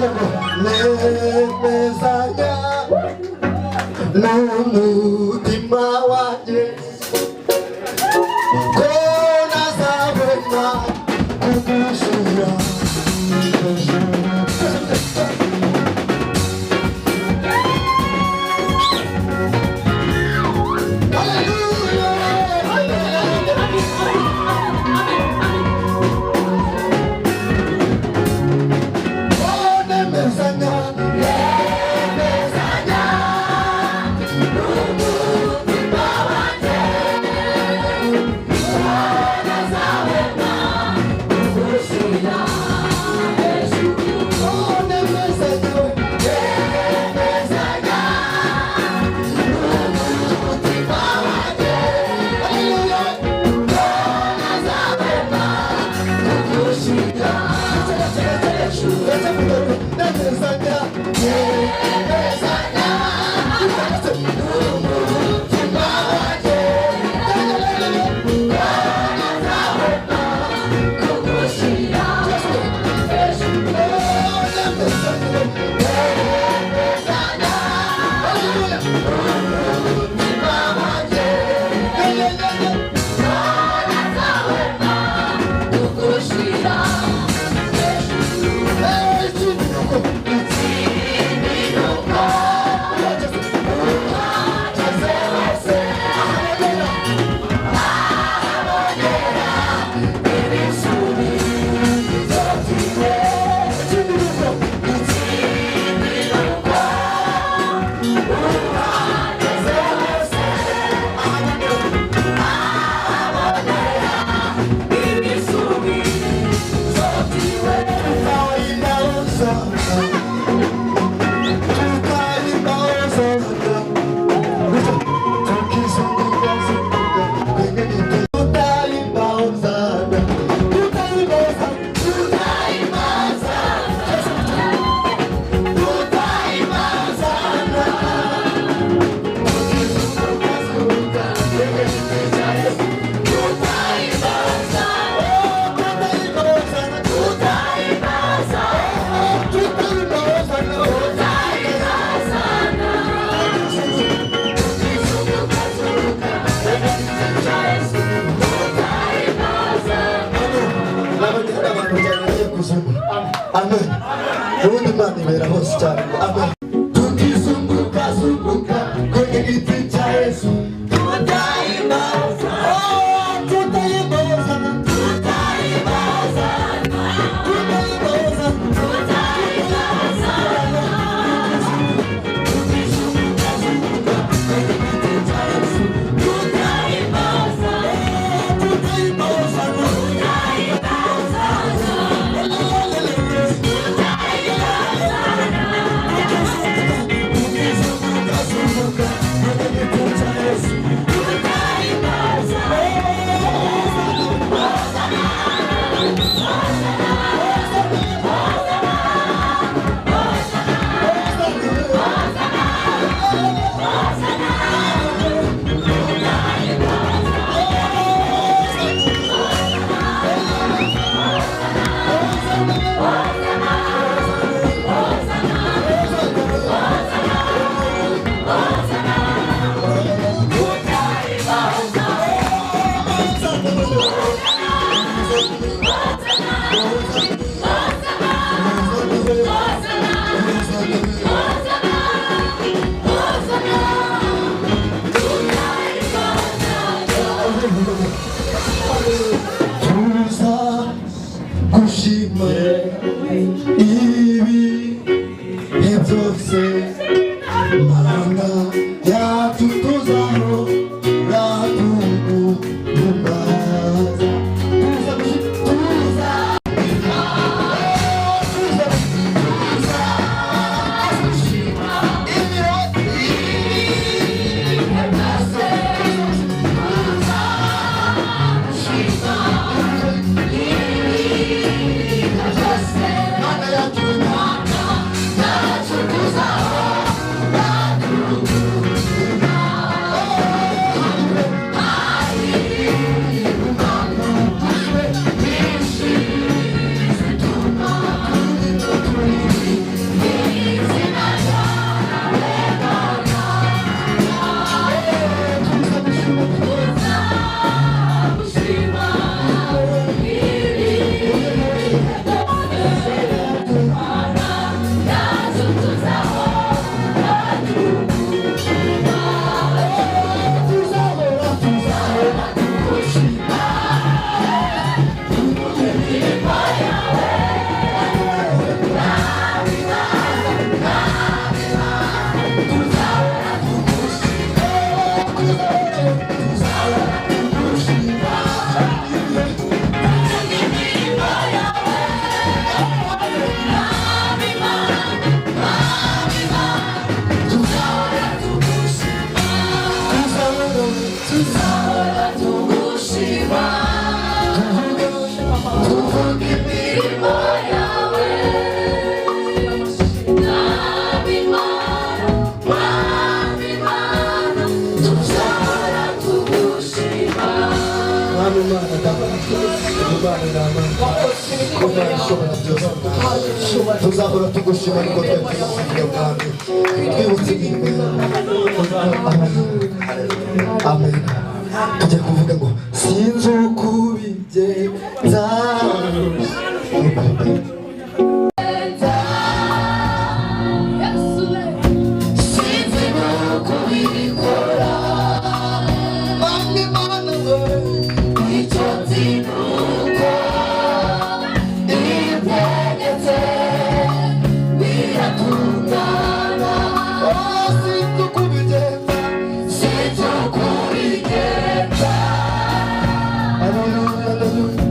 Tuvuga ngo nemezanya n'umutima wanjye ko nazabona kugusura hejuru. Hallelujah. Nemezanya, nemezanya n'umutima wanjye ko nazabona kugusura hejuru. Oh, nemezanya, nemezanya n'umutima wanjye. Hallelujah. Ko nazabona kugusura hejuru. Nemezanya, nemezanya n'umutima wanjye ko nazabona kugushyira hejuru. Nemezanya, nemezanya n'umutima wanjye ko nazabona kugushyira hejuru. Ikindi nuko uhageze hose ahabonera ibisubizo byiwe. Ikindi nuko uhageze hose ahabonera ibisubizo byiwe. Amen. Ubundi Imana ibera hose cyane. Amen. Tukizunguka zunguka kwenye giti cha Yesu. Tutaimba. Oh, tutaimba sana. Tutaimba sana. Tutaimba sana. Tutaimba sana. Tukizunguka zunguka kwenye giti cha Yesu. Tutaimba sana. Tutaimba sana. Tutaimba sana. Tuza gushima ibihe byose, Mana yacu, tuzahora tuguhimbaza. Tuza tuza tuza tuza gushima ibihe byose, tuza gushima ibihe byose. Imana ishobora byose, tuzahora tugushima ariko twari tugushimira Mwami, twibutse imirimo yawe. Amen. Tujya kuvuga ngo sinzi uko ubigenza. Sinzi nuko ubikora, Mwami Mana we, icyo nzi nuko iyo utegetse biratungana. Oh, sinzi uko ubigenza, sinzi uko ubigenza. Haleluya, haleluya.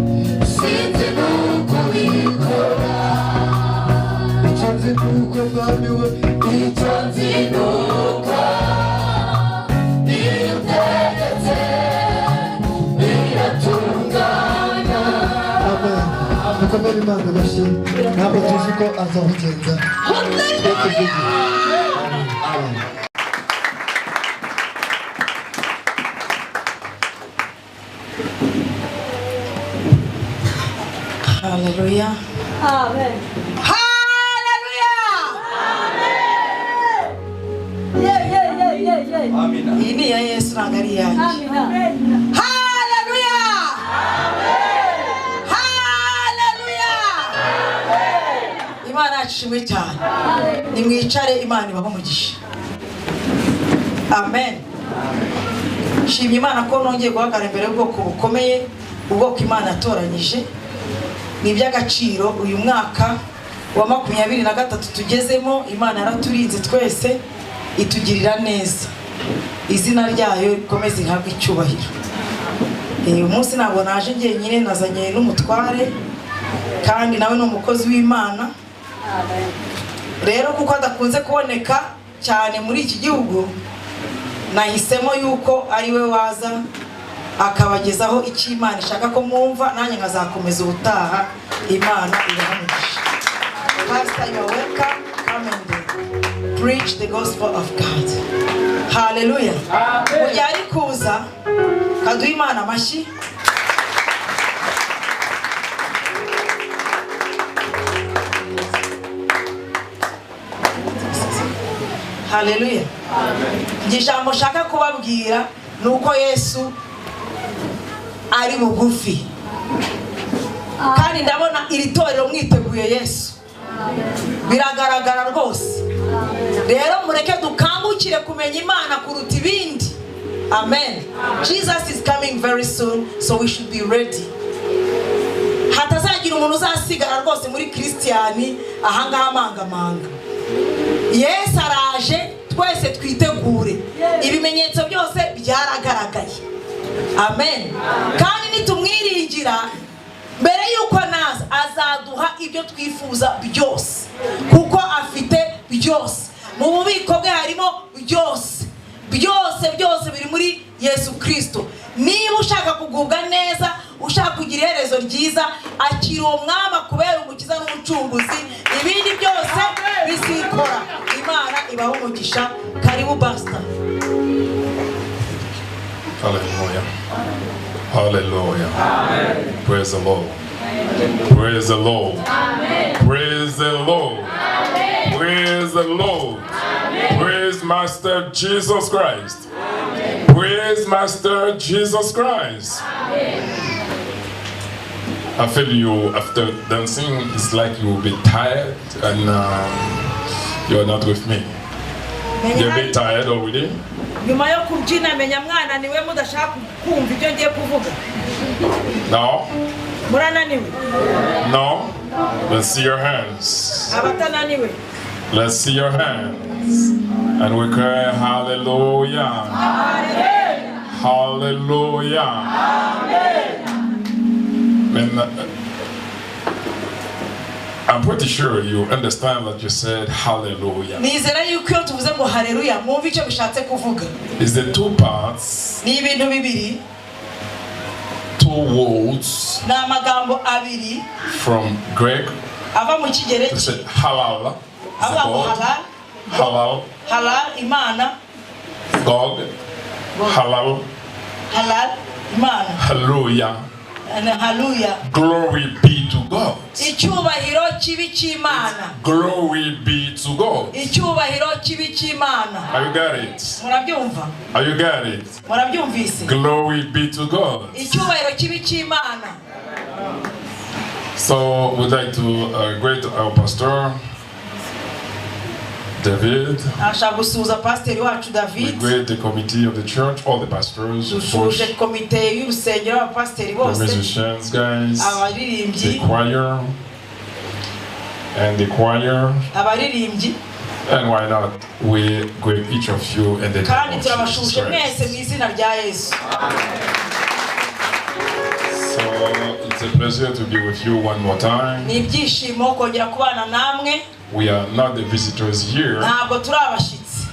Sinzi nuko ubikora, icyo nzi nuko Mwami we, icyo nzi nuko iyo utegetse biratungana. Amen. Dukomere Imana amashyi, ntabwo tuzi ko azabigenza, twe tuvuge amen. Haleluya. Amen. Haleluya. Yeah, yeah, yeah, yeah, yeah. Iyi ni iya Yesu, ntabwo ari iyanjye. Amen. Haleluya. Haleluya. Imana yacu ishimwe cyane. Nimwicare, Imana ibahe umugisha. Amen. Nshimye Imana ko nongeye guhagarara imbere y'ubwoko bukomeye, ubwoko Imana yatoranyije. Ni iby'agaciro. Uyu mwaka wa 23 tugezemo, Imana yaraturinze twese, itugirira neza, izina ryayo rikomeze rihabwe icyubahiro. Uyu munsi ntabwo naje njyenyine, nazanye n'umutware, kandi nawe ni umukozi w'Imana. Rero kuko adakunze kuboneka cyane muri iki gihugu, nahisemo yuko ari we waza akabagezaho icyo Imana ishaka ko mwumva, nanjye nkazakomeza ubutaha. Imana ibahe umugisha. Pastor, you are welcome. Come and preach the gospel of God. Hallelujah. Mu gihe ari kuza, kaduha Imana amashyi. Haleluya. Njye ijambo nshaka kubabwira ni uko Yesu ari bugufi, kandi ndabona iri torero mwiteguye Yesu, biragaragara rwose. Rero mureke dukangukire kumenya Imana kuruta ibindi. Amen. Jesus is coming very soon, so we should be ready. Hatazagira umuntu uzasigara rwose muri Christian ahangaha amangamanga. Yesu araje, twese twitegure. Ibimenyetso byose byaragaragaye. Amen. Kandi nitumwiringira mbere y'uko naza, azaduha ibyo twifuza byose, kuko afite byose mu bubiko bwe, harimo byose, byose, byose biri muri Yesu Kirisito. Niba ushaka kugubwa neza, ushaka kugira iherezo ryiza, akira uwo mwami kubera umukiza n'umucunguzi, ibindi byose bizikora. Imana ibahe umugisha. Karibu, pastor. Hallelujah. Hallelujah. Praise the Lord. Praise the Lord. Praise the Lord. Praise the Lord. Praise Master Jesus Christ. Praise Master Jesus Christ. I feel you after dancing, it's like you will be tired and you're not with me. You're a bit tired already. Nyuma yo kubyina, menya mwananiwe, mudashaka kumva ibyo ngiye kuvuga. No? Murananiwe? No? Let's see your hands. Abatananiwe. Let's see your hands. And we cry, "Hallelujah. Hallelujah." Man, I'm pretty sure you understand that you said "hallelujah." Nizera yuko iyo tuvuze ngo haleluya mwumva icyo bishatse kuvuga. It's the two parts, Ni ibintu bibiri, two words ni amagambo abiri from Greek. Ava mu Kigereki. To say halal. It's Avuga ngo God. Halal. Halal. Halal, Imana. God. Halal. Halal, Imana. Hallelujah. Haleluya. Glory be to God. Icyubahiro kibi cy'Imana. Glory be to God. Icyubahiro kibi cy'Imana. Are you got it? Murabyumva? Are you got it? Murabyumvise? Glory be to God. Icyubahiro kibi cy'Imana. So we'd like to greet our pastor, David. Ashaka gusuhuza pasiteri wacu We David. greet the committee of the church, all the pastors, of Dusuhuje course, komite y'urusengero, abapasiteri the bose, musicians, guys, the abaririmbyi, choir, and the choir. abaririmbyi. And why not? We greet each of you in the name Kandi of Jesus turabashuje mwese Christ. mu izina rya Yesu. So it's a pleasure to be with you one more time. Ni ibyishimo kongera kubana namwe. We are not the visitors here, Ntabwo turi abashyitsi.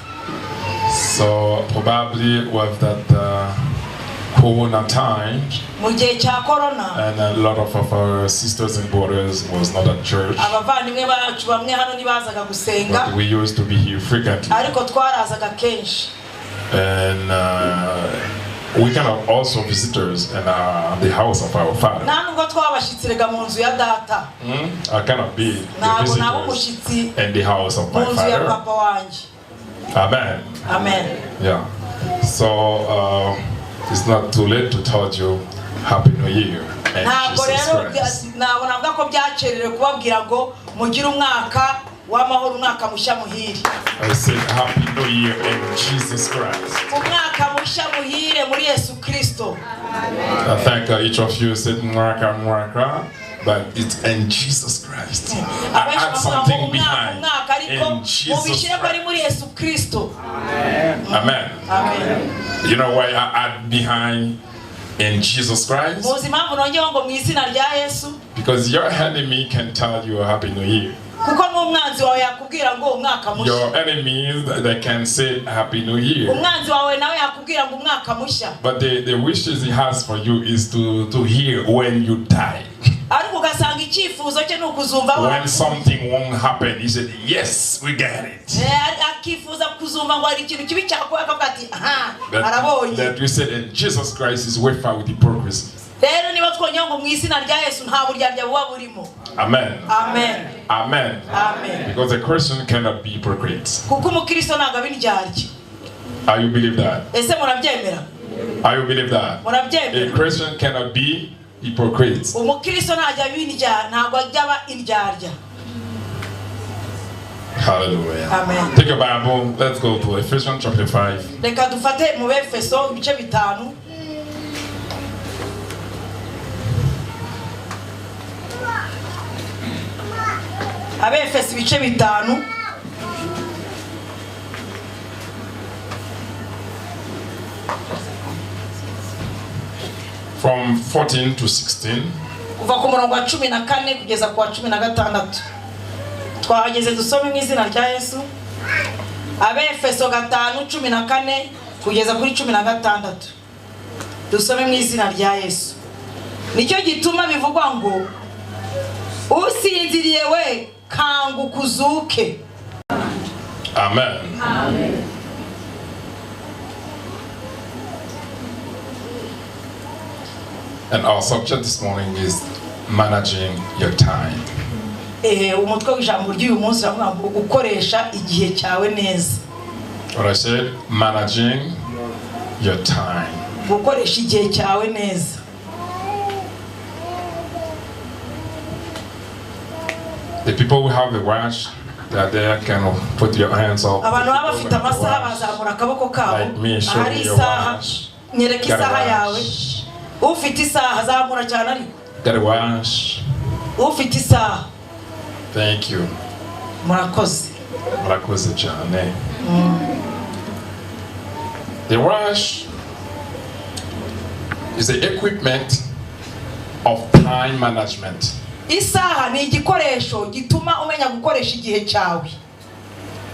so probably with that Corona time, Mu gihe cya korona, and a lot of our sisters and brothers was not at church, abavandimwe bacu bamwe hano ntibazaga gusenga, but we used to be here frequently, ariko twarazaga kenshi. and we kind of also visitors in the house of our Father. Nta nubwo twabashyitsi rega mu nzu ya data. I cannot be the Ntabwo naba visitors umushyitsi in the house of mu my nzu ya Father. papa wanjye. Amen. Amen. Yeah. So it's not too late to tell you Happy New Year and Ntabwo Jesus rero Christ. ntabwo navuga ko byakererewe kubabwira ngo mugire umwaka w'amahoro, umwaka mushya muhire. I said Happy New Year in Jesus Christ. Umwaka mushya muhire muri Yesu Kristo. I thank each of you said mwaka mwaka, but it's in Jesus Christ. I Abenshi add bavuga ngo something umwaka behind. umwaka, ariko In Jesus mubishyire ko ari Christ. muri Yesu Kristo. Amen. Amen. You know why I add behind in Jesus Christ? Muzi impamvu nongeyeho ngo mu izina rya Yesu? Because your enemy can tell you a Happy New Year. Kuko n'umwanzi wawe yakubwira ngo umwaka mushya. Your enemies, they can say Happy New Year. Umwanzi wawe nawe yakubwira ngo umwaka mushya. But the wishes he has for you is to hear when you die. Ariko ugasanga icyifuzo cye ni ukuzumva When something won't happen, he said, yes, we got it. Akifuza kuzumva ngo hari ikintu kibi cyakuba, akavuga ati aha, That, arabonye. that we said in Jesus Christ is wafer with hypocrisy. Rero niba twongeyeho ngo mu izina rya Yesu, nta buryarya buba burimo. Amen. Amen. Amen. Amen. Because a Christian cannot be hypocrite. Kuko umukristo ntabwo aba indyarya. Are you believe that? Ese murabyemera? Are you believe that? A Murabyemera? Christian cannot be hypocrite. Umukristo ntajya aba indyarya, ntabwo ajya aba indyarya. Hallelujah. Amen. Take your Bible. Let's go to Ephesians chapter 5. Reka dufate mu Befeso ibice 5. Abefeso ibice 5. From 14 to 16. Kuva ku murongo wa 14 kugeza ku wa 16. Twahageze, dusome mu izina rya Yesu. Abefeso 5:14 kugeza kuri 16. Dusome mu izina rya Yesu. Nicyo gituma bivugwa ngo usinziriye we, kanguka uzuke. Amen. Amen. And our subject this morning is managing your time. Umutwe w'ijambo ry'uyu munsi uravuga ngo gukoresha igihe cyawe neza. What I said, managing your time. Gukoresha igihe cyawe neza. The people who have the watch, they are there, can put your hands up. Abantu baba The people bafite who have the amasaha watch, bazamura akaboko kabo. like me, show Ahari me your isaha, watch. nyereka Got a isaha yawe. watch. Ufite isaha zamura cyane, ariko Got a watch. ufite isaha. Thank you. Murakoze. Murakoze cyane. The watch is the equipment of time management. Isaha ni igikoresho gituma umenya gukoresha igihe cyawe.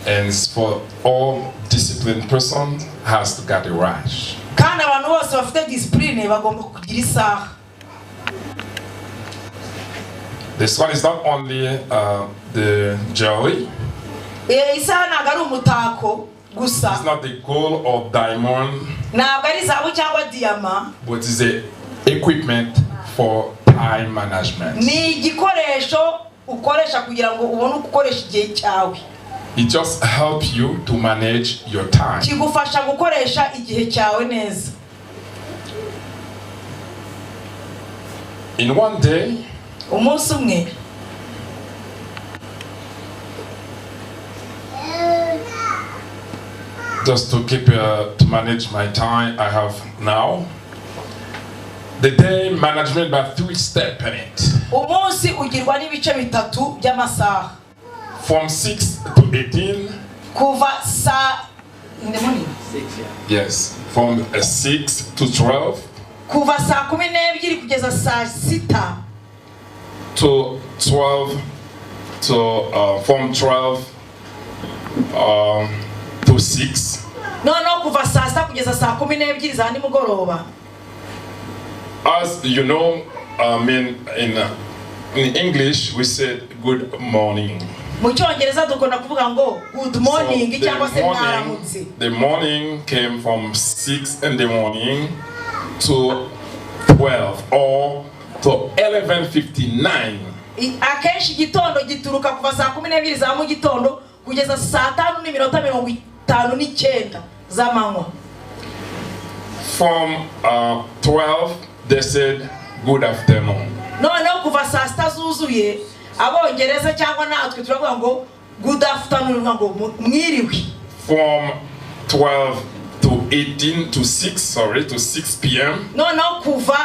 And it's for all disciplined person has to get a watch. Kandi abantu bose bafite discipline bagomba kugira isaha. This one is not only the jewelry. Isaha ntabwo ari umutako gusa. It's not the gold or diamond, Ntabwo ari zahabu cyangwa diyama. but it's the equipment for time management. Ni igikoresho ukoresha kugira ngo ubone uko ukoresha igihe cyawe. It just helps you to manage your time. Kigufasha gukoresha igihe cyawe neza. In one day, Umunsi umwe, just to keep to manage my time I have now. The day management by three steps in it. Umunsi ugirwa n'ibice bitatu by'amasaha. From 6 to 18, Kuva saa in the morning. Yes, from 6 to 12 Kuva saa 12 kugeza saa 6, to 12 to from 12 to 6, noneho kuva saa 6 kugeza saa 12 za nimugoroba. As you know, I mean, in English we said good morning. Mu Cyongereza dukunda kuvuga ngo good morning So cyangwa se mwaramutse. The morning came from 6 in the morning to 12 or to 11:59. Akenshi igitondo gituruka kuva saa 12 za mu gitondo kugeza saa 5:59 z'amanywa. From 12, they said good afternoon. Noneho kuva saa 6 zuzuye, Abongereza cyangwa natwe turavuga ngo good afternoon, bivuga ngo mwiriwe. From 12 to 18 to 6, sorry, to 6 p.m. Noneho kuva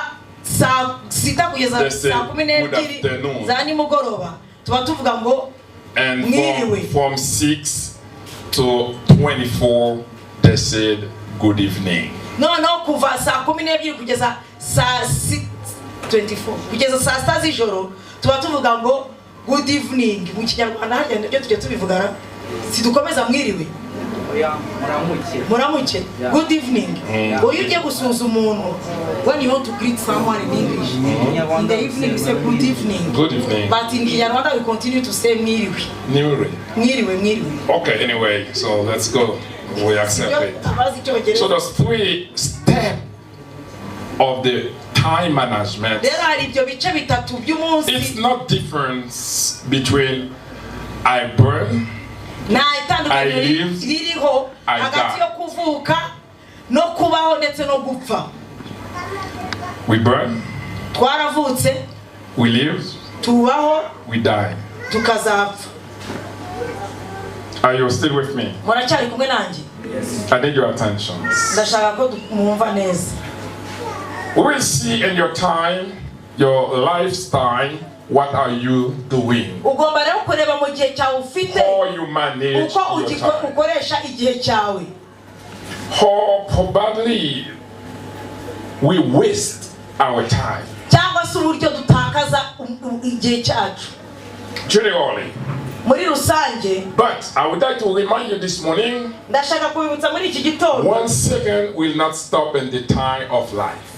saa 6 kugeza They say saa kumi good n'ebyiri afternoon. za nimugoroba tuba tuvuga ngo And Mwiriwe. from 6 to 24, they said good evening. Noneho kuva saa 12 kugeza saa 24, kugeza saa 6 z'ijoro tuba tuvuga ngo good evening. Mu Kinyarwanda harya nibyo tujya tubivuga ra? Sidukomeza mwiriwe? Oya, muramuke. Muramuke. Yeah. Good evening. Yeah. Iyo ugiye gusuhuza umuntu, when you want to greet someone in English in the evening, you say good evening. Good evening. But in Kinyarwanda we continue to say mwiriwe. Mwiriwe. Mwiriwe, mwiriwe. Okay, anyway, so let's go. We accept Ibyo it. abazi Icyongereza. So there's three steps of the time management. Rero hari ibyo bice bitatu by'umunsi. It's not difference between I burn, Nta itandukaniro I live, ririho I hagati die. yo kuvuka no kubaho ndetse no gupfa. We burn, Twaravutse, we live, tubaho, we die. tukazapfa. Are you still with me? Muracyari kumwe nanjye? I need your attention. Ndashaka ko mwumva neza. We will see in your time, your lifestyle, what are you doing? Ugomba rero kureba mu gihe cyawe ufite How you manage uko your time. ukoresha igihe cyawe. How probably we waste our time. Cyangwa se uburyo dutakaza igihe cyacu. Generally. Muri rusange. But I would like to remind you this morning, Ndashaka kubibutsa muri iki gitondo, 1 second will not stop in the time of life.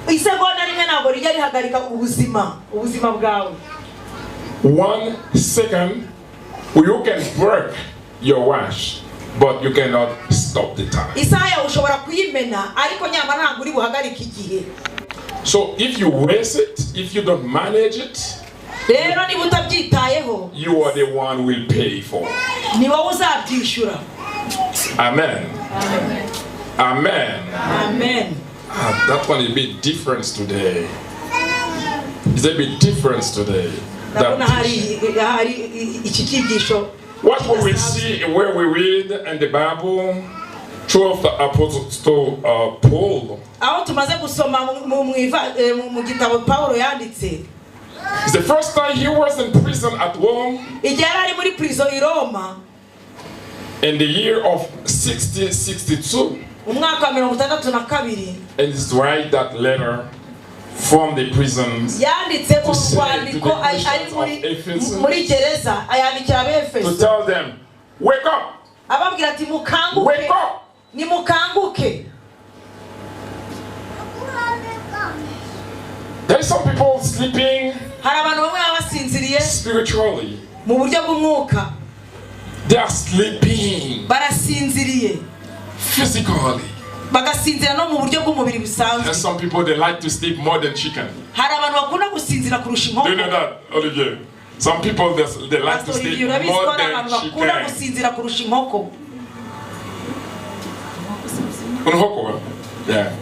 Isegonda rimwe ntabwo rijya rihagarika ubuzima bwawe. 1 second, you can break your watch, but you cannot stop the time. Isaha yawe ushobora kuyimena, ariko nyamara ntabwo uri buhagarike igihe. So if you waste it, if you don't manage it, Rero niba utabyitayeho, you are the one who will pay for it. ni wowe uzabyishyura. Amen. Amen. Amen. Ah, that one is a bit different today. It's a bit different today. Ndabona That hari iki cyigisho. What we will see where we read in the Bible through the Apostle Paul. Aho tumaze gusoma mu gitabo Pawulo yanditse. It's the first time he was in prison at Rome Igihe yari ari muri prison i Roma, in the year of 6062, umwaka wa 62, and he's write that letter from the prison yanditse To say urwandiko to the ari Christians muri of Ephesus. muri gereza, ayandikira to Abefeso tell them, wake up, ababwira ati mukanguke, wake up. nimukanguke. There's some people sleeping Hari abantu bamwe baba basinziriye spiritually. mu buryo bw'umwuka. They are sleeping Barasinziriye physically. Bagasinzira no mu buryo bw'umubiri busanzwe. There's some people, they like to sleep more than chicken. Hari abantu bakunda gusinzira kurusha Do you inkoko. know that, Olivier? Some people, they like to Pastor sleep Olivier, urabizi ko more hari than abantu bakunda chicken. Gusinzira kurusha inkoko. Inkoko, yeah.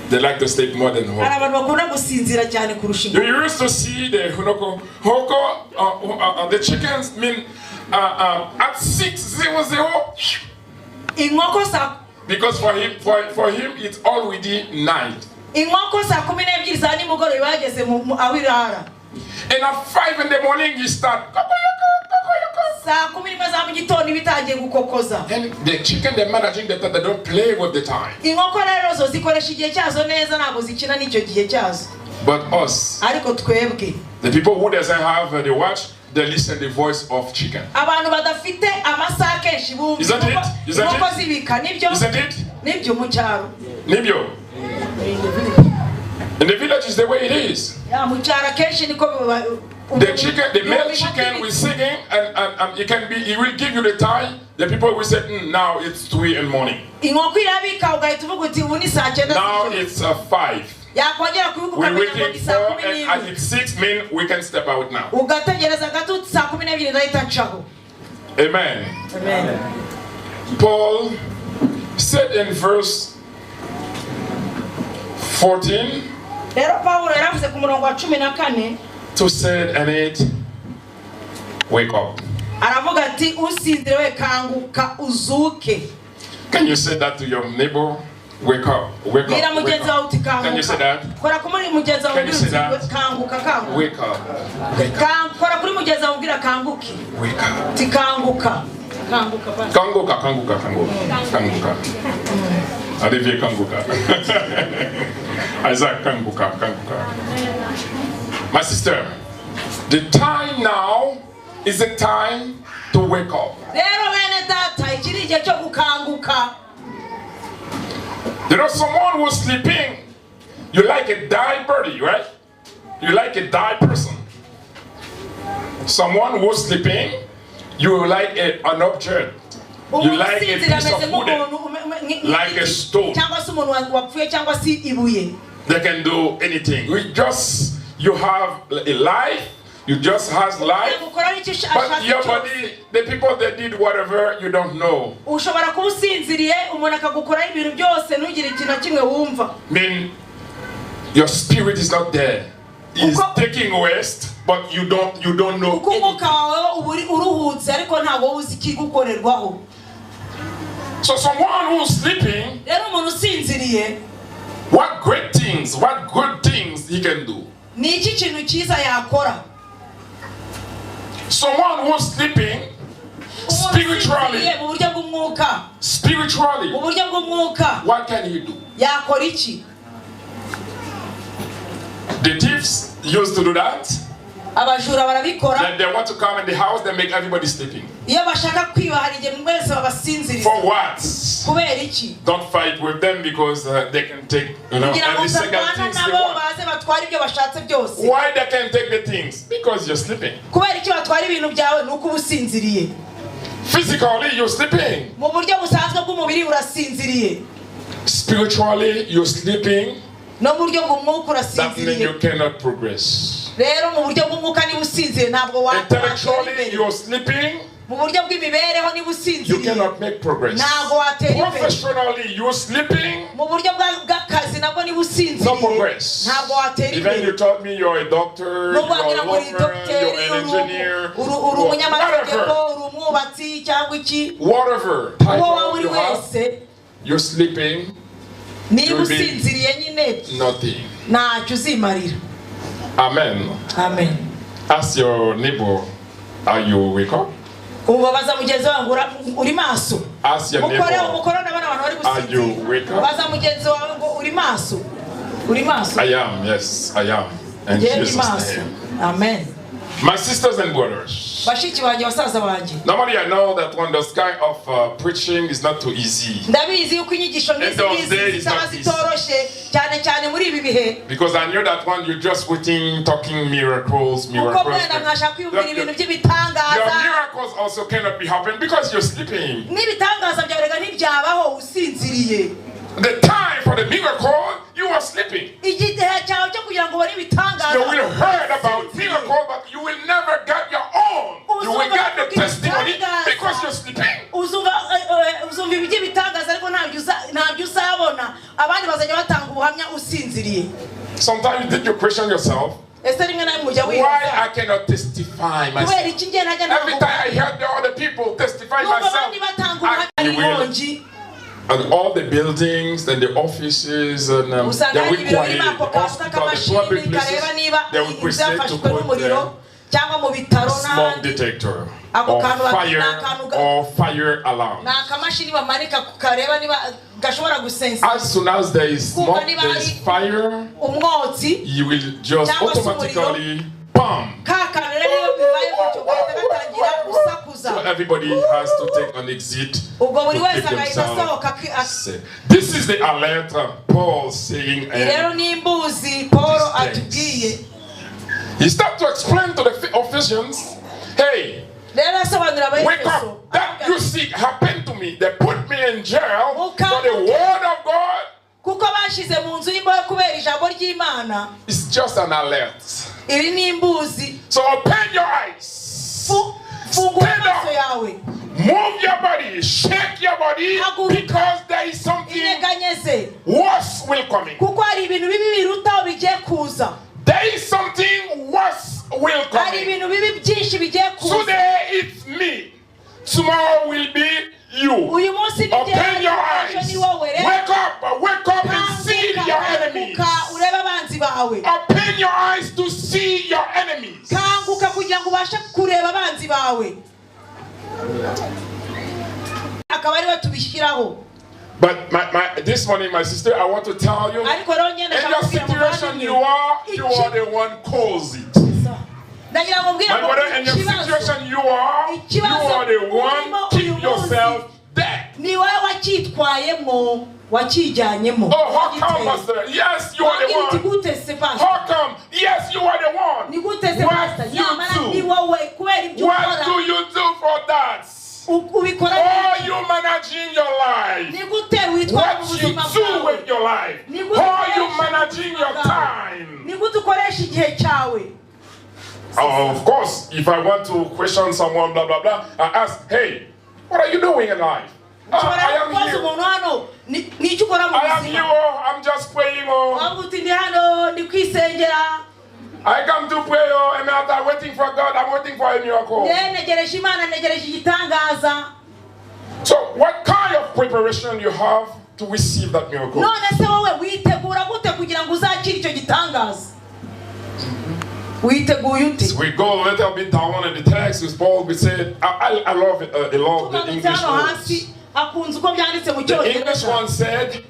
They like to sleep more than Hari hoko. Abantu bakunda gusinzira cyane kurusha You inkoko. Used to see the hunoko, hoko, the chickens mean at 6:00. Inkoko saa Because for him, it's already night. Inkoko saa kumi n'ebyiri za nimugoroba iba yageze mu- mu- aho irara. And at 5 in the morning, you start. "Kokoyoko, kokoyoko." Saa kumi n'imwe za mu gitondo iba itangiye gukokoza. And the chicken, they're managing the time. They don't play with the time. Inkoko rero zo zikoresha igihe cyazo neza ntabwo zikina n'icyo gihe cyazo. But us, Ariko twebwe, the people who doesn't have the watch, they listen the voice of chicken. Abantu badafite amasaha kenshi bumva Isn't it? inkoko- Isn't it? inkoko zibika nibyo. Isn't it? Nibyo mu cyaro. Nibyo. In the village is the way it is. Ya, mu cyaro akenshi niko biba. The chicken, the male chicken will singing, and it can be, it will give you the time. The people will say, Now it's 3 in the morning. Inkoko irabika ugahita uvuga uti ubu ni saa cyenda Now z'ijoro. it's 5. Yakongera kubivuga We're ukamenya ngo waiting ni saa 4, kumi and n'imwe. at it's 6, mean we can step out now. Ugategereza gato uti saa kumi n'ebyiri ndahita ncaho. Amen. Amen. Paul said in verse 14 Rero Pawulo yaravuze ku murongo wa cumi na kane to said and it, wake up. Aravuga ati usinzire we kanguka uzuke. Can you say that to your neighbor? Wake up, wake Bwira up, wake mugenzi wawe up. uti Can you say kanguka. That? Kora kuri mugenzi wawe Can you ubwira say uti that? kanguka kanguka. Wake up, wake up, Kora kuri mugenzi wawe ubwira kanguke. Wake up. Uti kanguka kanguka basi. Kanguka, kanguka, kanguka, kanguka. Olivier, kanguka. Isaac, kanguka, kanguka. My sister, the time now is the time to wake up. Rero bene data iki ni igihe cyo gukanguka. Someone who's sleeping, you like a die birdie, right? You like a die person. Someone who's sleeping, you like an object. You Umuntu like a usinzira piece ameze of wood. Nk'umuntu Like a stone. Cyangwa se umuntu wa- wapfuye cyangwa se ibuye. They can do anything. We just, you have a life, you just has life, Yagukorera icyo but ashatse your cyose. Body, the people that did whatever, you don't know. Ushobora kuba usinziriye umuntu akagukoraho ibintu byose ntugire ikintu na kimwe wumva. Mean, your spirit is not there. It's Kuko- taking rest, but you don't know Kuko umwuka anything. Wawe uba uri uruhutse ariko ntabwo wowe uzi ikigukorerwaho. So someone who's sleeping, Rero umuntu usinziriye, what great things, what good things he can do? Ni iki kintu cyiza yakora? Someone who's sleeping Umuntu spiritually, usinziriye mu buryo bw'umwuka, spiritually, mu buryo bw'umwuka, what can he do? Yakora iki? The thieves used to do that. Abajura barabikora. Then they want to come in the house, they make everybody sleeping. Iyo bashaka kwiba hari igihe mwese babasinziriza. For what? Kubera iki? Don't fight with them because they can take Kugira ngo every single utarwana things they nabo want. baze batware ibyo bashatse byose. Why they can take the things? Because you're sleeping. Kubera iki batwara ibintu byawe? Ni uko uba usinziriye. Physically, you're sleeping. Mu buryo busanzwe bw'umubiri urasinziriye. Spiritually, you're sleeping. No mu buryo bw'umwuka That means urasinziriye. You cannot progress. Rero mu buryo bw'umwuka niba usinziriye ntabwo watera Intellectually, imbere. You're sleeping. Mu buryo bw'imibereho niba You usinziriye cannot make progress. ntabwo watera imbere. Professionally, you're sleeping. Mu buryo bw'akazi nabwo niba No usinziriye progress. ntabwo watera Even imbere. you told me you're a doctor, Nubwo you're a wagira ngo uri lawyer, dogiteri you're an engineer, uri umunyamategeko whatever, uri umwubatsi cyangwa iki, whatever uwo waba title uri you have, wese, you're sleeping, niba you'll be usinziriye nyine nothing. Ntacyo uzimarira. Amen. Amen. Ask your neighbor, are you wake up? Ubabaza mugenzi wawe ngo uri maso? Ask your Mukore neighbor, umukore ndabona abantu bari are you gusinzira. Wake up? Baza mugenzi wawe ngo uri maso, uri maso? I am, yes, I am. In Njyewe ndi Jesus' maso. Name. Amen. My sisters and brothers, Bashiki banjye basaza banjye, normally I know that when this kind of preaching is not too easy. Ndabizi yuko inyigisho nk'izi In those ngizi days, zitaba not easy. zitoroshye cyane cyane muri ibi bihe. Because I knew that one, you're just waiting, talking miracles, Kuko miracles. mwenda mwashaka kwiyumvira ibintu Your by'ibitangaza. Miracles also cannot be happening because you're sleeping. N'ibitangaza byawe rega ntibyabaho usinziriye. The time for the miracle, you are sleeping. Igihe cyawe cyo kugira ngo ubone ibitangaza, You will heard about miracle, but you will never get your own. You will get the testimony because you're sleeping. Uzumva uzumva iby'ibitangaza, ariko ntabyo uzabona. Abandi bazajya batanga ubuhamya usinziriye. Sometimes did you question yourself Ese rimwe na rimwe ujya why wibaza I cannot testify kubera myself? iki njye ntajya ntanga Every time I ubuhamya? hear the other people testify Numva myself, abandi batanga ubuhamya I will. inkongi. And all the buildings and the offices and Usanga they hari ibiro require birimo ako the kantu hospital, the k'akamashini public kareba places, niba they requested to byafashwe put n'umuriro the cyangwa mu bitaro smoke n'ahandi. Detector Ako or kantu fire ni akantu or fire alarm. Ni akamashini bamanika kareba niba gashobora gusensa As soon as there is kumva smoke, niba there is hari fire, umwotsi you will just cyangwa se umuriro. Automatically bam. Ka kantu rero iyo bibaye gutyo gahita gatangira gusakuza. So everybody has to take an exit Ubwo buri to wese keep agahita themselves asohoka safe. This is the alert Paul saying. Rero And ni imbuzi Paul these atubwiye. things. He started to explain to the Ephesians, "Hey, Rero asobanurira wake Abaefeso up. That you see happened to me. They put me in jail for the word of God." Kuko bashyize mu nzu y'imbohe kubera ijambo ry'Imana. It's just an alert. Iri ni imbuzi. So open your eyes. Fungura Stand amaso up. yawe. Move your body. Shake your body. Haguruka. Because there is something Inyeganyeze. Worse will coming. Kuko hari ibintu bibi birutaho bigiye kuza. There is something worse will Hari coming. ibintu bibi byinshi bigiye kuza. Today it's me. Tomorrow will be you. Uyu munsi ni Open njyewe, your ejo eyes. ni wowe. Rero Wake up. Wake up and see kanguka, your enemies. kanguka urebe abanzi bawe. Open your eyes to see your enemies. Kanguka kugira ngo ubashe kureba abanzi bawe, akaba ariwe tubishyiraho. But this morning, my sister, I want to tell you, Ariko rero ngenda in your ndashaka kubwira situation muvandimwe, you are the one cause it. Ndagira ngo mbwire My ngo brother, in your ikibazo situation you are the one urimo keep uyu munsi yourself there. Ni wowe wacyitwayemo, wakijyanyemo. Oh, how come, Pastor? Yes, you are the Wabwira uti one. gute se, Pastor? How come? Yes, you are the one. Ni gute se, What Pastor? you Nyamara ni do? wowe kubera ibyo What ukora. do you do for that? Ubikora How are you managing your life? Ni gute witwara mu What you buzima do bwawe? with your life? Ni gute How are you ukoresha managing ubuzima your bwawe? time? Ni gute ukoresha igihe cyawe? Oh, of course, if I want to question someone, blah blah blah, I ask, "Hey, what are you doing in life?" "Ah, Nshobora I am kubaza here. umuntu hano ni icyo ukora mu I am here. buzima. Oh, I'm just praying. Oh, Waba uti ndi hano ndi kwisengera. I come to pray. Oh, and after waiting for God, I'm waiting for a miracle." Njyewe ntegereje Imana, ntegereje igitangaza. So, what kind of preparation you have to receive that miracle? None se wowe witegura gute kugira ngo uzakire icyo gitangaza? Witeguye ute? We go a little bit down in the text with Paul. We said, I love it, I love the Tumanutse English hano words. hasi akunze uko byanditse mu The English Cyongereza. one said,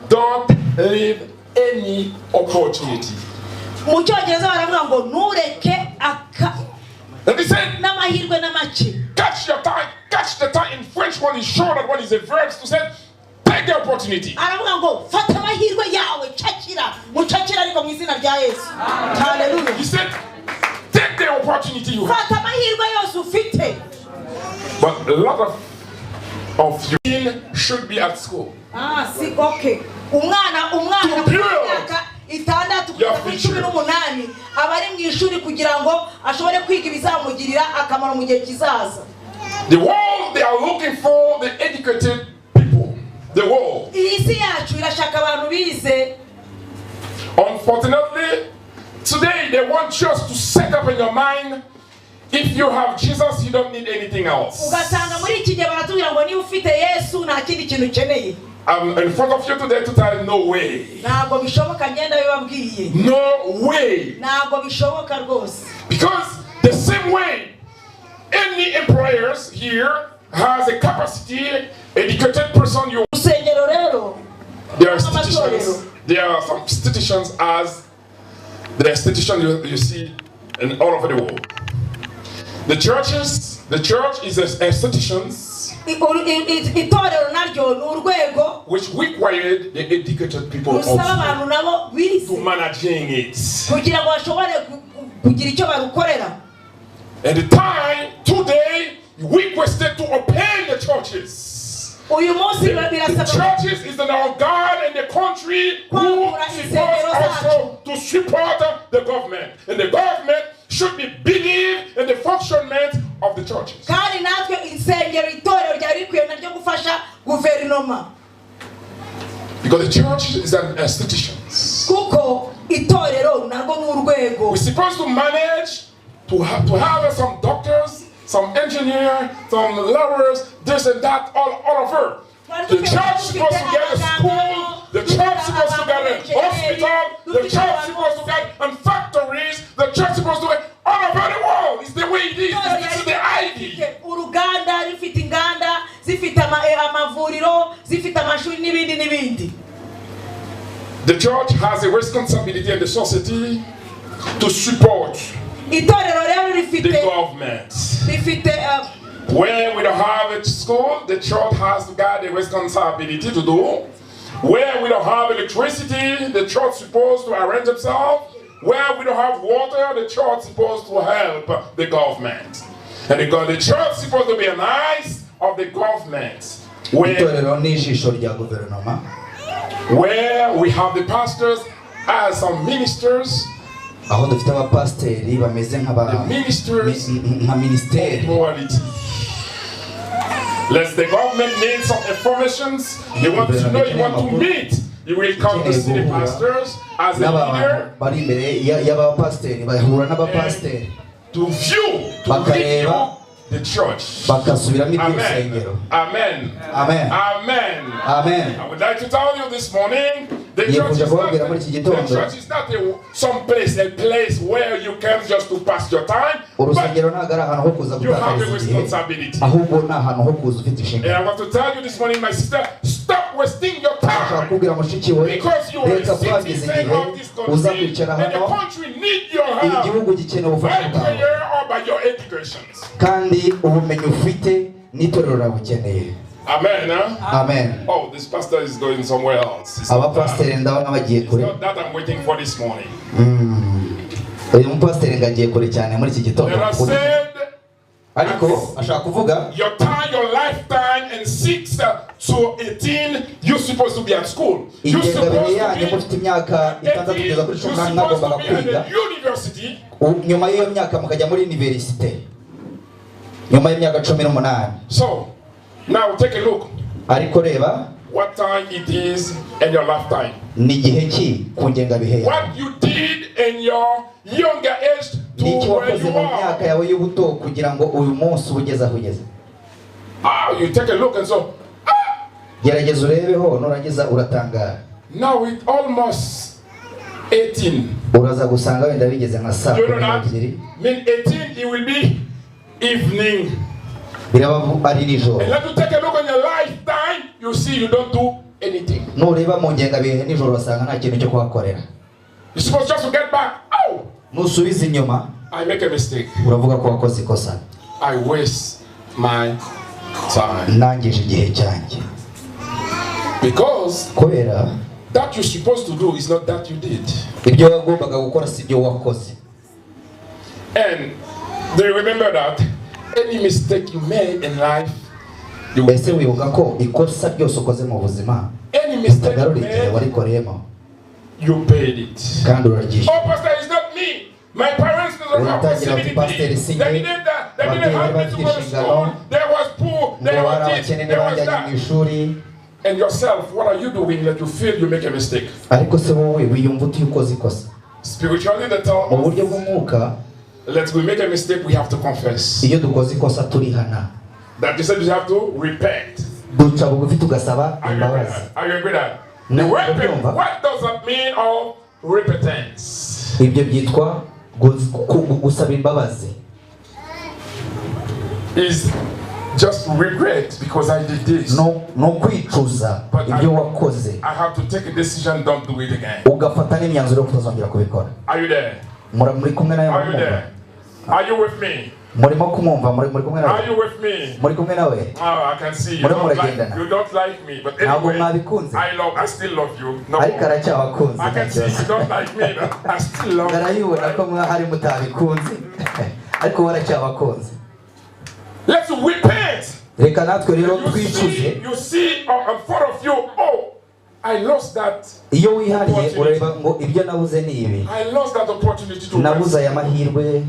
"Don't leave any opportunity." Mu Cyongereza baravuga ngo ntureke aka And he said, n'amahirwe n'amake. "Catch your time, catch the time." In French one is short, and one is a verb to say, "Take the opportunity." Aravuga ngo fata amahirwe yawe, cakira mucakira ariko mu izina rya Yesu, haleluya. He said, "Take the opportunity you have." Fata amahirwe yose ufite. But a lot of you should be at school. Ah, si okay, umwana To ku build myaka 6 kugeza your kuri future. 18 aba ari mu ishuri kugira ngo ashobore kwiga ibizamugirira akamaro mu gihe kizaza. The world, they are looking for the educated people. The world. Iyi si yacu irashaka abantu bize. Unfortunately, today they want just to set up in your mind, if you have Jesus, you don't need anything else. Ugasanga muri iki gihe baratubwira ngo niba ufite Yesu nta kindi kintu ukeneye. I'm in front of you today to tell you, no way. Ntabwo bishoboka, ngenda bibabwiye. No way. Ntabwo bishoboka rwose. Because the same way any employers here has a capacity, educated person, you Urusengero rero there are institutions, there are some institutions as the institution you see in all over the world. The churches, the church is a institutions Itorero naryo ni urwego which required the educated people rusaba also abantu nabo bize to managing it. Kugira ngo bashobore kugira icyo barukorera. And the time today requested to open the churches. Uyu munsi The birasaba churches is an organ in the country who supposed also to support the government. And the government should be believed in the functionment of the churches. Kandi natwe insengero itorero ryari rikwiye naryo gufasha guverinoma. Because the church is an institution. Kuko itorero narwo ni urwego. We're supposed to manage to have some doctors, some engineers, some lawyers, this and that, all of her. The church supposed to get a school, the church supposed to get a hospital, the church supposed to get and factories, the church supposed to get all over the world. It's the way it is. This is the idea. Uruganda rufite inganda zifite amavuriro zifite amashuri n'ibindi n'ibindi. The church has a responsibility in the society to support Itorero rero the rifite government. Rifite Where we don't have a school, the church has got a responsibility to do. Where we don't have electricity, the church supposed to arrange itself. Where we don't have water, the church supposed to help the government. And the church supposed to be an eyes of the government. Where, Itorero ni ijisho rya guverinoma. where we have the pastors as some ministers, Aho dufite abapasiteri bameze nk'aba the ministers nka minisiteri. Morality. Lest the government needs some informations, they want to know, you want to meet, you will come to see the pastors as a N'abantu leader bari imbere y'abapasiteri bahura n'abapasiteri to view, to bakareba review the church. bakasubiramo Amen. iby'urusengero. Amen. Amen. Amen. Amen. I would like to tell you this morning, the church Nifuje is not, kubabwira muri iki the gitondo. church is not some place, a place where you come just to pass your time, but Urusengero ntabwo ari ahantu ho kuza you have a gutakariza igihe, responsibility. ahubwo ni ahantu ho kuza ufite And inshingano. I want to tell you this morning, my sister, stop wasting your Ashaka time. kubwira mushiki we, Because you are a reka kwangiza citizen igihe of this uza country, kwicara and the hano. country need your help Igihugu gikeneye ubufasha by bwawe prayer or by your educations. kandi ubumenyi ufite n'itorero rirabukeneye. Amen. Huh? Amen. Oh, this pastor is going somewhere else. It's not that. Abapasiteri ndabona bagiye It's kure. not that I'm waiting for this morning. Uyu mupasiteri ngo agiye kure cyane muri iki gitondo. And I said, Ariko ashaka kuvuga your time, your lifetime, and 6 to 18, you're supposed to be at school. You're ingengabihe supposed yanyu to be mufite imyaka 6 18, kugeza kuri you're 18 supposed mwagombaga to be at kwiga. the university. Nyuma y'iyo myaka mukajya muri universite nyuma y'imyaka 18. So, now take a look Ariko reba what time it is in your lifetime. Ni igihe ki ku ngengabihe yawe. What you did in your younger age to Ni iki where wakoze you mu myaka are. yawe y'ubuto kugira ngo uyu munsi ube ugeze aho ugeze. Ah, you take a look and so, Gerageza urebeho nurangiza uratangara. Now it's almost 18. Uraza gusanga wenda bigeze nka saa You kumi know that? n'ebyiri. Mean 18, it will be evening. Biraba ari nijoro. And let you take a look on your lifetime, you see you don't do anything. Nureba mu ngengabihe nijoro urasanga nta kintu cyo kuhakorera. You're supposed just to get back. Oh, Nusubiza inyuma I make a mistake. uravuga ko wakoze ikosa. I waste my time. Nangije igihe cyanjye. Because Kubera that you're supposed to do is not that you did. Ibyo wagombaga gukora si byo wakoze. And do you remember that any mistake you made in life, you Ese wibuka ko ikosa ryose ukoze mu buzima any mistake you utagarura igihe made, warikoreyemo you paid it. kandi uraryishyura. Oh, pastor, it's not me. My parents didn't have Uratangira uti, possibility. "Pastor, si They njye, didn't, they didn't ababyeyi have bari me to bafite go to inshingano, school. There was poor. ngo There bari was this. abakene There was ntibajyanye mu that. ishuri." And yourself, what are you doing that you feel you make a mistake? Ariko se wowe wiyumva uti ukoze ikosa? Spiritually, they tell Mu buryo us, bw'umwuka let we make a mistake, we have to confess. iyo dukoze ikosa turihana. That you said you have to repent. Duca bugufi tugasaba Are you agree imbabazi. that? Are you agree that? No, The repent, no. what does that mean of repentance? Ibyo byitwa gusaba imbabazi. Is just regret because I did this. Ni ukwicuza ibyo wakoze I have to take a decision, don't do it again. ugafata n'imyanzuro yo kutazongera kubikora. Are you there? Muri kumwe nawe Are you muramwumva? there? Are you with me? Murimo kumwumva muri kumwe nawe? Are you with me? Muri kumwe nawe? Oh, I can see you Murimo don't like, muragendana. you don't like me, but Ntabwo anyway, mwabikunze. I still love you. No, Ariko aracyabakunze I nta can see you kibazo. don't like me, but I still love you. Barayibona ko mwahari mutabikunze ariko we aracyabakunze. Let's repent. Reka natwe rero You twicuze. see, you see in front of you, oh, I lost that. Iyo wihariye urareba ngo ibyo nabuze ni ibi. I lost that opportunity to Nabuze aya mahirwe.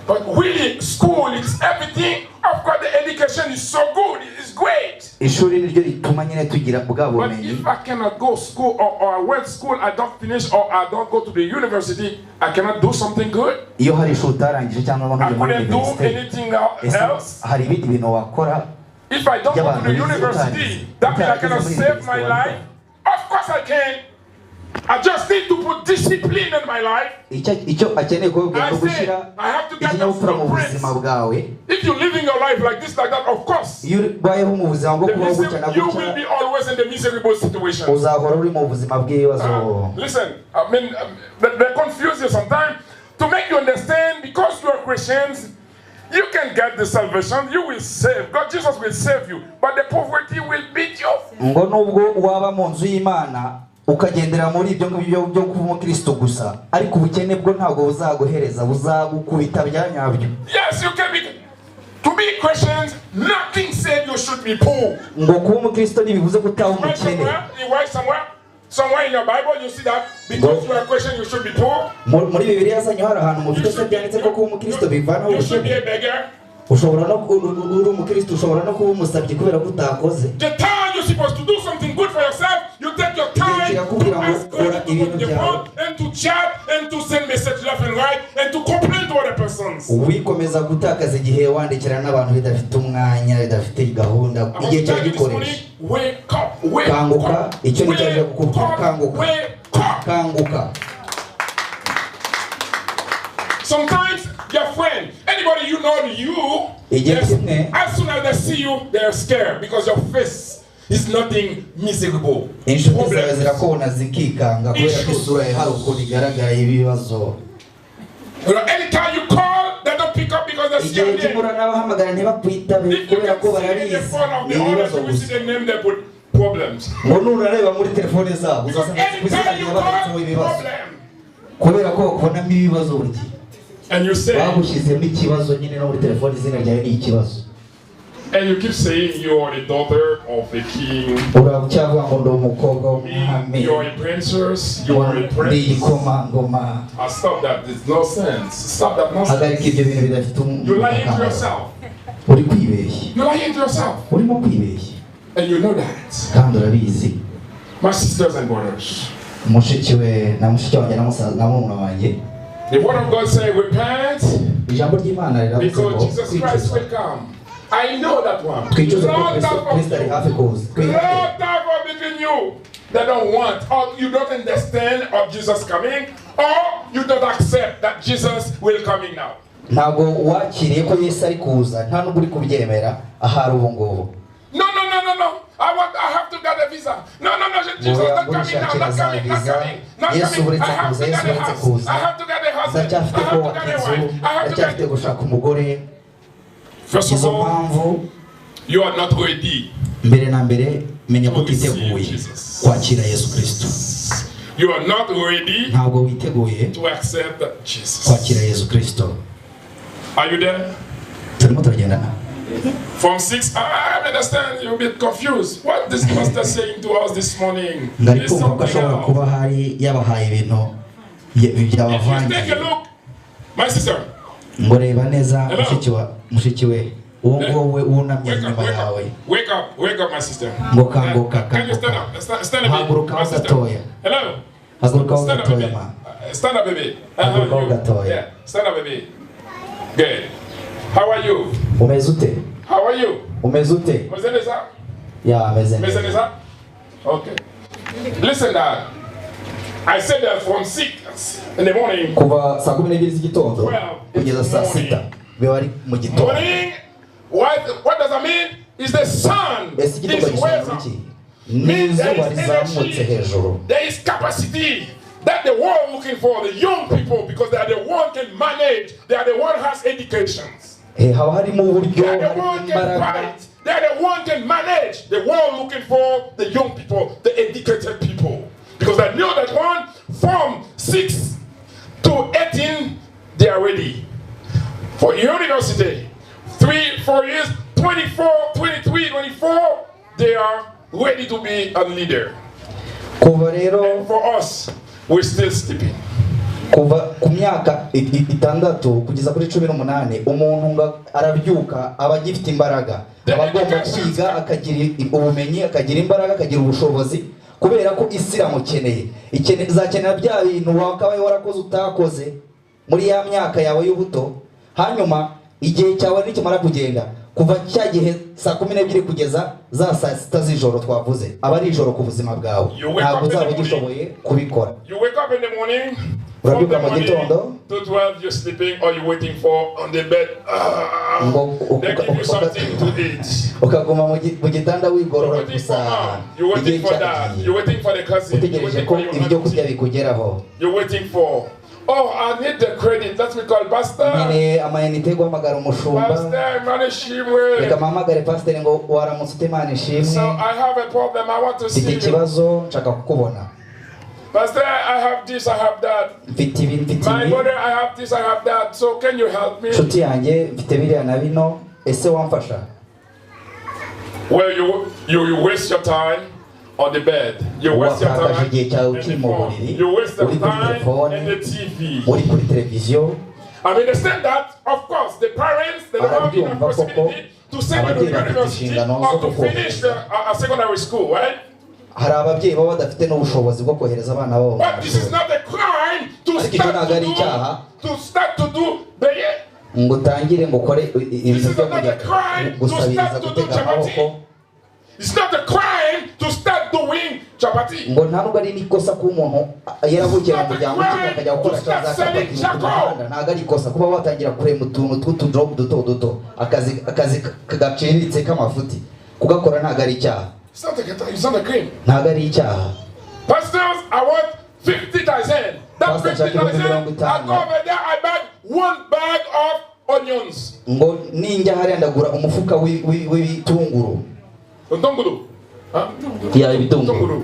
But really, school, it's everything. Of course, the education is so good. It's great. Ishuri niryo rituma nyine tugira bwa But bumenyi. if I cannot go school or I went school, I don't finish, or I don't go to the university, I cannot do something good. Iyo hari ishuri utarangije cyangwa ngo I ntujye muri couldn't do universite, anything ese else. hari ibindi bintu wakora If I don't go to by'abantu the bize university, utarangije that means I utarageze cannot muri save universite my wabikora? life. Of course I can. I just need to put discipline in my life. Icyo akeneye kubabwira I ni say, ugushyira I have to get the ikinyabupfura mu blueprints. buzima bwawe. If you're living your life like this, like that, of course, Iyo ubayeho mu buzima bwo the kubaho gutya na you will gutya, be always in the miserable situation. uzahora uri mu buzima bw'ibibazo. Listen, I mean, they confuse you sometimes to make you understand because you are Christians, you can get the salvation, you will save. God, Jesus will save you, but the poverty will beat you. Ngo nubwo waba mu nzu y'Imana ukagendera muri ibyo ngibyo byo kuba umukristo gusa, ariko ubukene bwo ntabwo buzaguhereza, buzagukubita bya nyabyo. Yes, you can be. To be Christians, nothing said you should be poor. Ngo kuba umukristo ntibivuze ko utaba Right umukene. somewhere, you write somewhere, somewhere in your Bible, you see that because you are a Christian, you should be poor. Muri Bibiliya zanyu hari ahantu You mufite se should be, byanditse ko kuba umukristo bivanaho you should be ubukene? a beggar. Ushobora no uri umukristo ushobora no kuba umusabyi kubera ko utakoze. The time you're supposed to do something good for yourself, you take your time to Kirakubwira ngo ask kora God to ibintu put the byawe. phone and to chat and to send message left and right and to complain to other persons. Wikomeza gutakaza igihe wandikirana n'abantu bidafite umwanya, bidafite gahunda. I was Igihe telling you this morning, cyagikoresha. wake up, wake Kanguka, up, icyo nicyo aje wake kukubwira, up, kanguka. wake up. Kanguka. Sometimes your friend, anybody you know, you, Igihe yes, kimwe as soon as they see you, they're scared because your face is nothing miserable. Inshuti zawe Problems. zirakubona zikikanga kubera ko isura yawe hari ukuntu igaragara y'ibibazo. You know, anytime you call, they don't pick up because they see Igihe your name. kimura n'abahamagara ntibakwitabe If you kubera can ko see in the barabizi phone of ni the others, ibibazo you will see gusa. the name they put problems. Ngo nunareba muri telefone zabo Because uzasanga ku izina anytime you ryawe banditseho call, ibibazo problem. kubera ko bakubonamo ibibazo buri gihe. And you say, Bagushyizemo ikibazo nyine no muri telefone izina ryawe ni ikibazo. and you keep saying you are the daughter of a king. Uracyavuga ngo ndi umukobwa w'umwami, You are a princess. You are a ndi prince. igikomangoma. I stop that. It's nonsense. Stop that nonsense. Hagarika ibyo bintu bidafite You're lying to akamaro. yourself. Uri kwibeshya. You're lying to yourself. Urimo kwibeshya. And you know that. Kandi urabizi. My sisters and brothers, Mushiki we na mushiki wanjye na musaza na murumuna wanjye, the word of God says, repent ijambo ry'Imana riravuze because ngo Jesus Christ kwicuza, will come. I know that one. twicuze ko Lot Kristo of Kristo ari you, hafi kuza. Twihane. lot of between you that don't want, or you don't understand of Jesus coming, or you don't accept that Jesus will coming now. Ntabwo wakiriye ko Yesu ari kuza, nta nubwo uri kubyemera ahari ubu ngubu. No, no, no, no, no. I have to get a visa. No, no, no. Jesus Ngo not coming now. nshakira Not za coming. Not visa. coming. Not Yesu coming. I uretse have kuza, to Yesu get a uretse house. kuza, I have to get a husband. I ndacyafite have to kubaka get a inzu, wife. I have to ndacyafite get. gushaka umugore. First of Izo all, mpamvu, you are not ready. mbere na mbere menya ko To receive utiteguye Jesus. kwakira Yesu Kristo. You are not ready Ntabwo witeguye to accept Jesus. kwakira Yesu Kristo. Are you there? Turimo turagendana. From 6, I understand you're a bit confused. What this pastor saying to us this morning Ndari is kumva ko something ashobora else. kuba hari yabahaye ibintu If you take byabavangiye. a look, my sister, Ngo reba neza Hello. mushiki we uwo nguwo we wunamye wake up, inyuma wake yawe. up, wake up, wake up, my sister. Ngo kanguka, Can you stand kanguka. up? Stand a bit, Hagurukaho my sister. gatoya. Hello. Hagurukaho Stand up, gatoya baby. ma. Stand up, baby. Hagurukaho You. gatoya. Yeah, stand up, baby. Good. How are you? Umeze ute? How are you? Umeze ute? Umeze neza? Ya, ameze Umeze neza. neza? Okay. Listen, Dad. I said that from 6 in the morning. Kuva saa 12 z'igitondo kugeza saa 6 biba ari mu gitondo. Morning. What does that mean? Is the sun Ese igitondo is gisobanura raised iki? up. Ni Means there izuba is rizamutse energy. hejuru. There is capacity that the world looking for, the young people, because they are the one can manage. They are the one has educations. Haba harimo uburyo, They are the harimo one can imbaraga. fight. They are the one can manage. The world looking for the young people, the educated people. Because I know that one from 6 to 18, they are ready. For university, 3, 4 years, 24, 20, they are ready to be a leader. Kuva rero And for us, we're still sleeping. Kuva ku myaka 6 kugeza kuri 18, umuntu ngo arabyuka aba agifite imbaraga, aba agomba kwiga akagira ubumenyi, akagira imbaraga, akagira ubushobozi, kubera ko isi iramukeneye. Izakenera bya bintu wakabaye warakoze utakoze muri ya myaka yawe y'ubuto. Hanyuma igihe cyawe nikimara kugenda, kuva cya gihe saa 12 kugeza za saa 6 z'ijoro twavuze, aba ari ijoro ku buzima bwawe, ntabwo uzaba ugishoboye kubikora. You wake up in the morning, from Urabyuka the mu morning gitondo to 12, you're sleeping or you're waiting for on the bed. Ngo They give you something to eat. ukaguma mu gitanda You're wigorora waiting for gusa mom. You're igihe waiting for dad. cyagiye, You're waiting for the cousin. You're utegereje waiting ko for your ibyo kurya auntie. bikugeraho. You're waiting for, oh, I need the credit. Let me call pastor. Nkeneye amayinite yo guhamagara umushumba. Pastor, Manishimwe. Reka mpamagare pasiteri ngo waramutse ute, Imana ishimwe. So I have a problem. I want to Mfite see you. ikibazo, nshaka kukubona. Pastor, I have this, I have that. Mfite ibi, mfite My ibi. brother, I have this, I have that. So can you help me? Nshuti yanjye, mfite biriya na bino, ese wamfasha? Well, you waste your time on the bed. You waste your Watakaje time igihe cyawe in ukiri the mu phone. buriri, You waste your uri kuri time telefone, in the TV. uri kuri televiziyo. I understand that, of course, the parents, they don't have enough Arabyumva koko, possibility to send you to ababyeyi bafite university inshingano or zo to finish the secondary school, right? Hari ababyeyi baba badafite n'ubushobozi bwo kohereza abana babo mu But this is mashuri. not a crime to Ariko icyo start ntabwo to ari do, icyaha. to start to do the Ngo utangire ngo ukore This ibintu is byo not kujya a crime to gusabiriza, start to do gutega amaboko. chapati. It's not a crime to start doing chapati. Ngo nta nubwo ari n'ikosa kuba umuntu yaravukiye mu muryango ukennye akajya gukora To start za selling capati ku charcoal. muhanda, ntabwo ari ikosa kuba watangira kurema utuntu tw'utujobu duto duto, akazi gaciriritse k'amafuti, kugakora ntabwo ari icyaha. It's not a crime. Ntabwo ari icyaha. Pastors, I want 50,000. That Pastor, nshaka ibihumbi 50,000, mirongo I itanu. go over there, I buy one bag of onions. Ngo ninjya hariya ndagura umufuka w'ibitunguru. Ntunguru. Huh? Ya, ibitunguru. Ntunguru.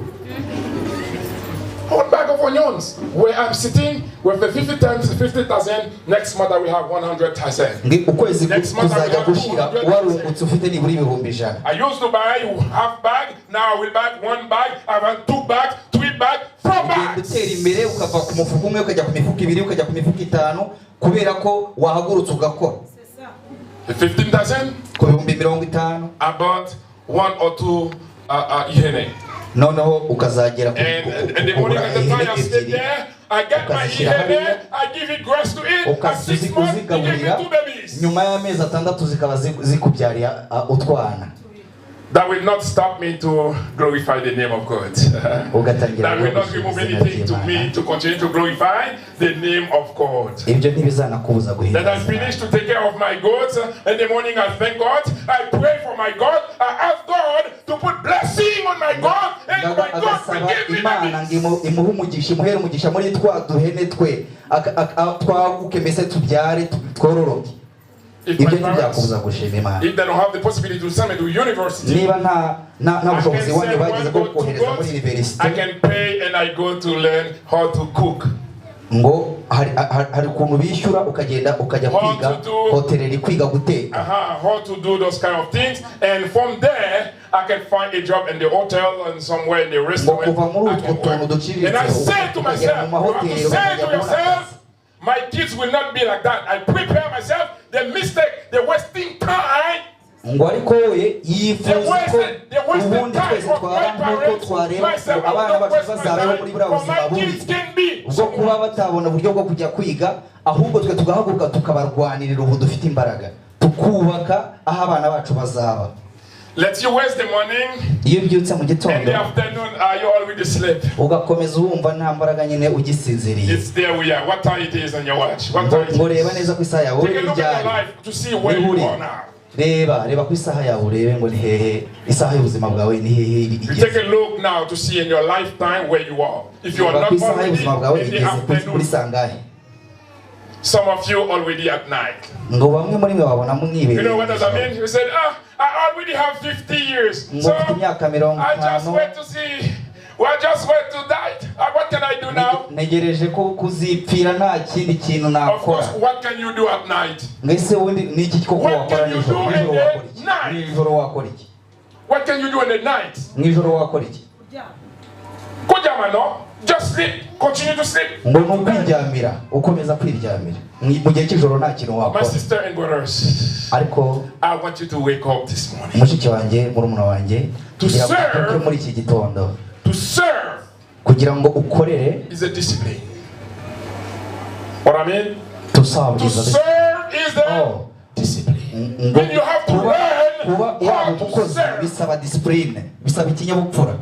One bag of onions. Where I'm sitting with the 50 times 50,000, next month I will have 100,000. Ngo ukwezi Next month I will kuzajya have gushira 200,000. warungutse ufite nibura 100,000. I used to buy half bag, now I will buy one bag, I want 2 bags, 3 bags, 4 Ugenda bags. utera imbere ukava ku mufuka umwe ukajya ku mifuka ibiri ukajya ku mifuka itanu, kubera ko wahagurutse ugakora. The 15,000, Ku 50,000 I bought 1 or 2 ihene. Noneho ukazagera And the morning kugura at the time ihene I stay ebyiri, there, I get my ukazishyira ihene, hariya, I give it grass to eat. At 6 months, it gave me ukazigaburira, 2 babies. nyuma y'amezi 6 zikaba zikubyariye utwana. That will not stop me to glorify the name of God. Ugatangira That will not gushima remove izina anything to ry'Imana. me to continue to glorify the name of God. Ibyo ntibizanakubuza That I guhimbaza. finish to take care of my goats. In the morning I thank God. I pray for my God. I ask God to put blessing on my God. And my God will Agasaba give me Imana ngo babies. imuhe umugisha, imuhere umugisha muri twa duhene twe, twaguke mbese tubyare, twororoke. If my Ibyo parents, ntibyakubuza gushima Imana. if they don't have the possibility to send me to university, Niba nta I can bushobozi wanyu send bagize one bwo goat, two kohereza muri goats. universite, I can pay and I go to learn how to cook. ngo hari ukuntu bishyura ukagenda ukajya How kwiga to do- hoteleri, kwiga guteka. How to do those kind of things, and from there I can find a job in the hotel and somewhere in the Ngo restaurant. kuva muri I utwo can tuntu work. duciriritse And I say to ukagera myself, mu you have to mahoteli, say ukajya to kubona yourself, akazi. my kids will not be like that. I prepare myself. The mistake, the wasting time. Ngo ariko we yifuza They ko wasted ubundi time twese of twaba my nk'uko parents, twareba, myself, ngo I will abana not bacu waste my bazabeho time, muri buriya for buzima my bubi kids can be bwo kuba batabona uburyo bwo kujya kwiga, ahubwo twe tugahaguruka tukabarwanirira ubu dufite imbaraga, tukubaka aho abana bacu bazaba. Let you waste the morning Iyo ubyutse mu and the gitondo afternoon, are you already sleep? ugakomeza wumva nta mbaraga nyine, ugisinziriye. It's there we are. What time it is on your watch? What time it Ngo reba is? neza ku isaha yawe Take a look at your ryari life to see where niho you uri. are now. Reba ku isaha yawe urebe ngo ni hehe isaha y'ubuzima bwawe ni hehe You igeze. take a look now to see in your lifetime where you are. If you are Reba not ku isaha already y'ubuzima bwawe in the igeze kuri afternoon, sangahe. some of you already at night. Ngo bamwe muri mwe babona You know what does that mwibereye mean? You said, I already have 50 years. ngo So mfite imyaka mirongo I just itanu, wait to see. Well, I just wait to die. What can I do now? ntegereje ko kuzipfira, nta kindi kintu Of nakora. course, what can you do at night? Ngo ese ubundi ni iki koko What wakora can you nijoro? do in Nijoro the wakora iki? night? Nijoro wakora iki? What can you do in the night? Mu ijoro wakora iki? Kuryama, no? Just sleep. Continue to sleep. Ngo ni ukwiryamira, ukomeza kwiryamira mu gihe cy'ijoro, nta kintu My wakora. sister and brothers, Ariko I want you to wake up this morning. mushiki wanjye, murumuna wanjye, To kugira ngo serve. ubyuke muri iki gitondo. To serve Kugira ngo ukorere is a discipline. What I mean? To serve To is a serve is a Oh. discipline. Ngo Then you have to kuba learn kuba waba how to umukozi serve. bisaba discipline, bisaba ikinyabupfura.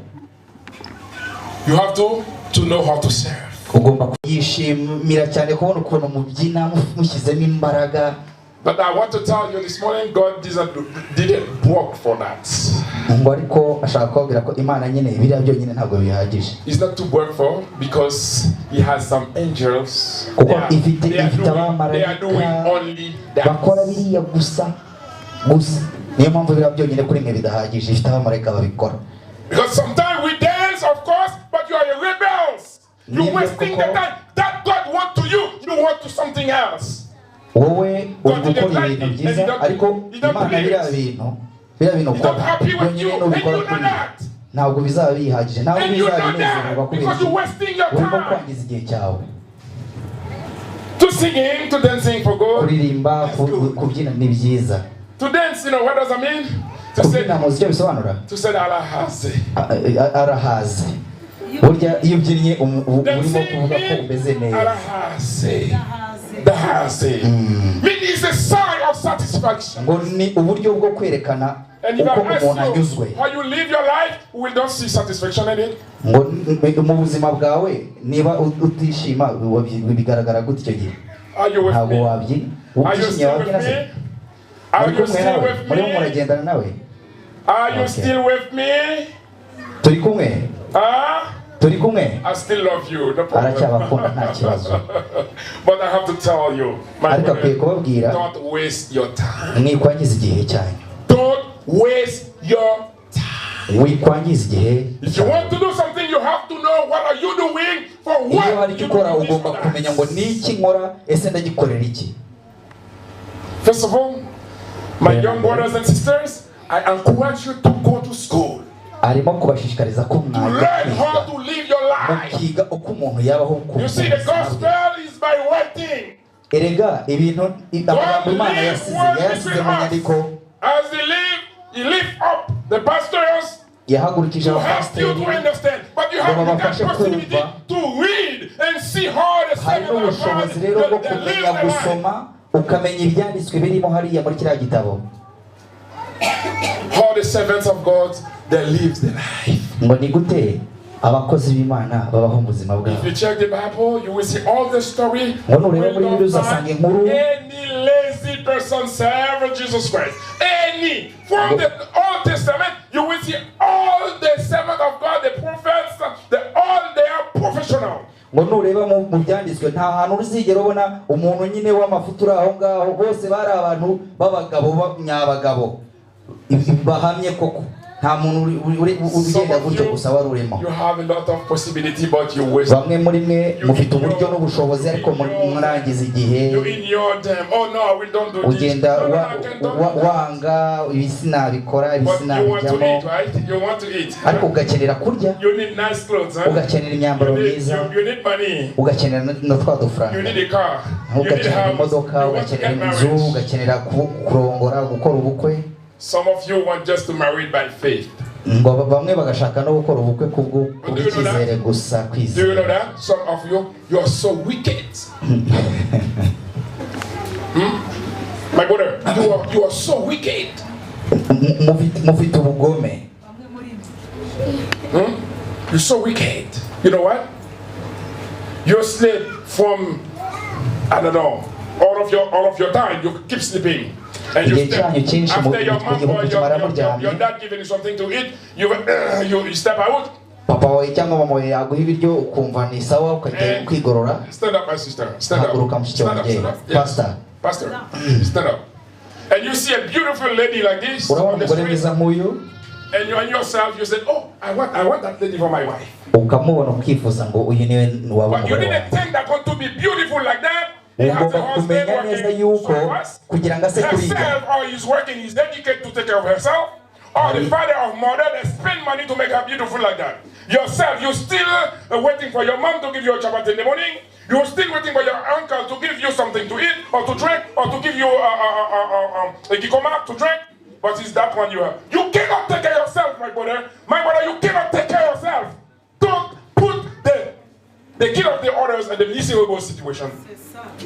You have to know how to serve. Ugomba kuyishimira cyane kubona ukuntu mubyina mushyizemo imbaraga. But I want to tell you this morning, God didn't work for that. Ngo ariko ashaka kubabwira ko Imana nyine biriya byonyine ntabwo bihagije. It's not to work for because He has some angels. Kuko They are, they are ifite doing, they are doing abamarayika only that. bakora biriya gusa gusa. Niyo mpamvu biriya byonyine kuri mwe bidahagije, ifite abamarayika babikora. Because sometimes we dance, of course, but you are a rebels. You're Nibyo wasting the koko. time. That God want to you, you want to something else. Wowe uri God didn't gukora like ibintu it, and byiza, he don't- ariko he don't Imana believe biriya it. bintu, biriya bintu He's not ukora happy with byonyine you, and nubikora you know kuri that. ntabwo bizaba bihagije, ntabwo And you know bizabinezererwa. that Kubera because iki? you're wasting your Urimo time. kwangiza igihe cyawe. To singing, to dancing for God. Kuririmba, kubyina ni byiza. To dance, you know what does that mean? To say, Kubyina muzi icyo bisobanura? to say Alahaze. Arahaze. Burya iyo ubyinnye urimo Dancing kuvuga ko umeze means neza. Alahaze. Dahaze. Means it's a sign of satisfaction. Ngo ni uburyo bwo kwerekana And if uko I ask umuntu anyuzwe. you how you live your life, we will not see satisfaction in it. Ngo mu buzima bwawe niba utishima, bigaragara gute icyo gihe? Are you with Ntabwo me? wabyina. Are you Utishimye still with wabyina se? me? Are Muri you kumwe still nawe? with Murimo me? muragendana nawe? Are you Okay. still with me? Turi kumwe. Huh? Turi kumwe. I still love you, no problem. Aracyabakunda, nta kibazo. But I have to tell you, my Ariko akwiye brother, kubabwira, don't waste your time. mwikwangiza igihe cyanyu. Don't waste your time. Wikwangiza igihe If you want to do something, you have to know what are you doing for Iyo what hari icyo you ukora, do this ugomba or that. kumenya ngo ni iki nkora, ese ndagikorera iki? First of all, my Yeah. young brothers and sisters, I encourage you to go to school Arimo kubashishikariza ko to mwajya learn how kwiga, to live your life. mukiga uko umuntu yabaho ku You see, the buzima bwe. gospel is by writing. Erega ibintu amagambo God Imana live yasize, word yayasize between mu us. nyandiko. As he live, he lift up the pastors Yahagurukije to help you abapasiteri to understand. But you ngo have the babafashe possibility kumva. to read and see how the Hari servant of God n'ubushobozi rero bwo that lives kumenya the life. gusoma, ukamenya ibyanditswe birimo hariya muri kiriya gitabo. How the servants of God that lives the life. Ngo ni gute abakozi b'Imana babaho mu buzima If bwabo. you check the Bible, you will see all the story. Ngo nureba You muri will Bibiliya not uzasanga find inkuru. any lazy person serve Jesus Christ. Any from the Old Testament, you will see all the servants of God, the prophets, all they are professional. Ngo nureba mu byanditswe, nta hantu uzigera ubona umuntu nyine w'amafuti uri aho ngaho. Bose bari abantu b'abagabo, nyabagabo bahamye koko. Nta muntu Some ugenda of gutyo you, gusa wari urimo. you have a lot of possibility, but you waste. Bamwe muri mwe mufite uburyo n'ubushobozi, ariko murangiza igihe. You ignore them. Oh no, we don't do this. Ugenda No, no, I can't do that. wanga ibi, sinabikora ibi, But you want to sinabijyamo. eat, right? You want to eat. Ariko ugakenera kurya, You need nice clothes, huh? ugakenera imyambaro You need, myiza, you need money. ugakenera na twa You dufaranga, need a car. You need a ugakenera house. imodoka, You want to ugakenera get inzu, married. ugakenera kurongora, gukora ubukwe. Some of you want just to marry by faith. Ngo bamwe bagashaka no gukora ubukwe kubwo Do you know that? kubw'icyizere gusa. Do you know Kwizera. that? Some of you, you are so wicked. My brother, you are so wicked. Mufite ubugome. You're so wicked. You know what? You sleep from, I don't know, all of your time. You keep sleeping. And you Igihe step cyanyu cyinshi after your mom or mukimara muryamye. your dad giving you something to eat, you step out. Papa wawe cyangwa mama wawe yaguha ibiryo, ukumva ni sawa, ukajya kwigorora. Stand up, my sister. Stand up. Haguruka mushiki Stand up, wanjye. stand up. Yes. Pastor. Pastor, stand up. And you see a beautiful lady like this Urabona on the umugore street, mwiza nk'uyu, and you and yourself, you said, "Oh, I want that lady for my wife." ukamubona ukifuza ngo uyu niwe waba But you umugore didn't wanjye. think that going to be beautiful like that. He has Ugomba a husband kumenya neza working yuko so fast. kugira ngo ase kuriya, Herself, or he's working, he's educated to take care of herself, or the father or mother that spend money to make her beautiful like that. Yourself, you're still waiting for your mom to give you a chapati in the morning. You're still waiting for your uncle to give you something to eat or to drink or to give you a gikoma to drink. But it's that one you have. You cannot take care of yourself, my brother. My brother, you cannot take care of yourself. Don't put the guilt of the others in the miserable situation.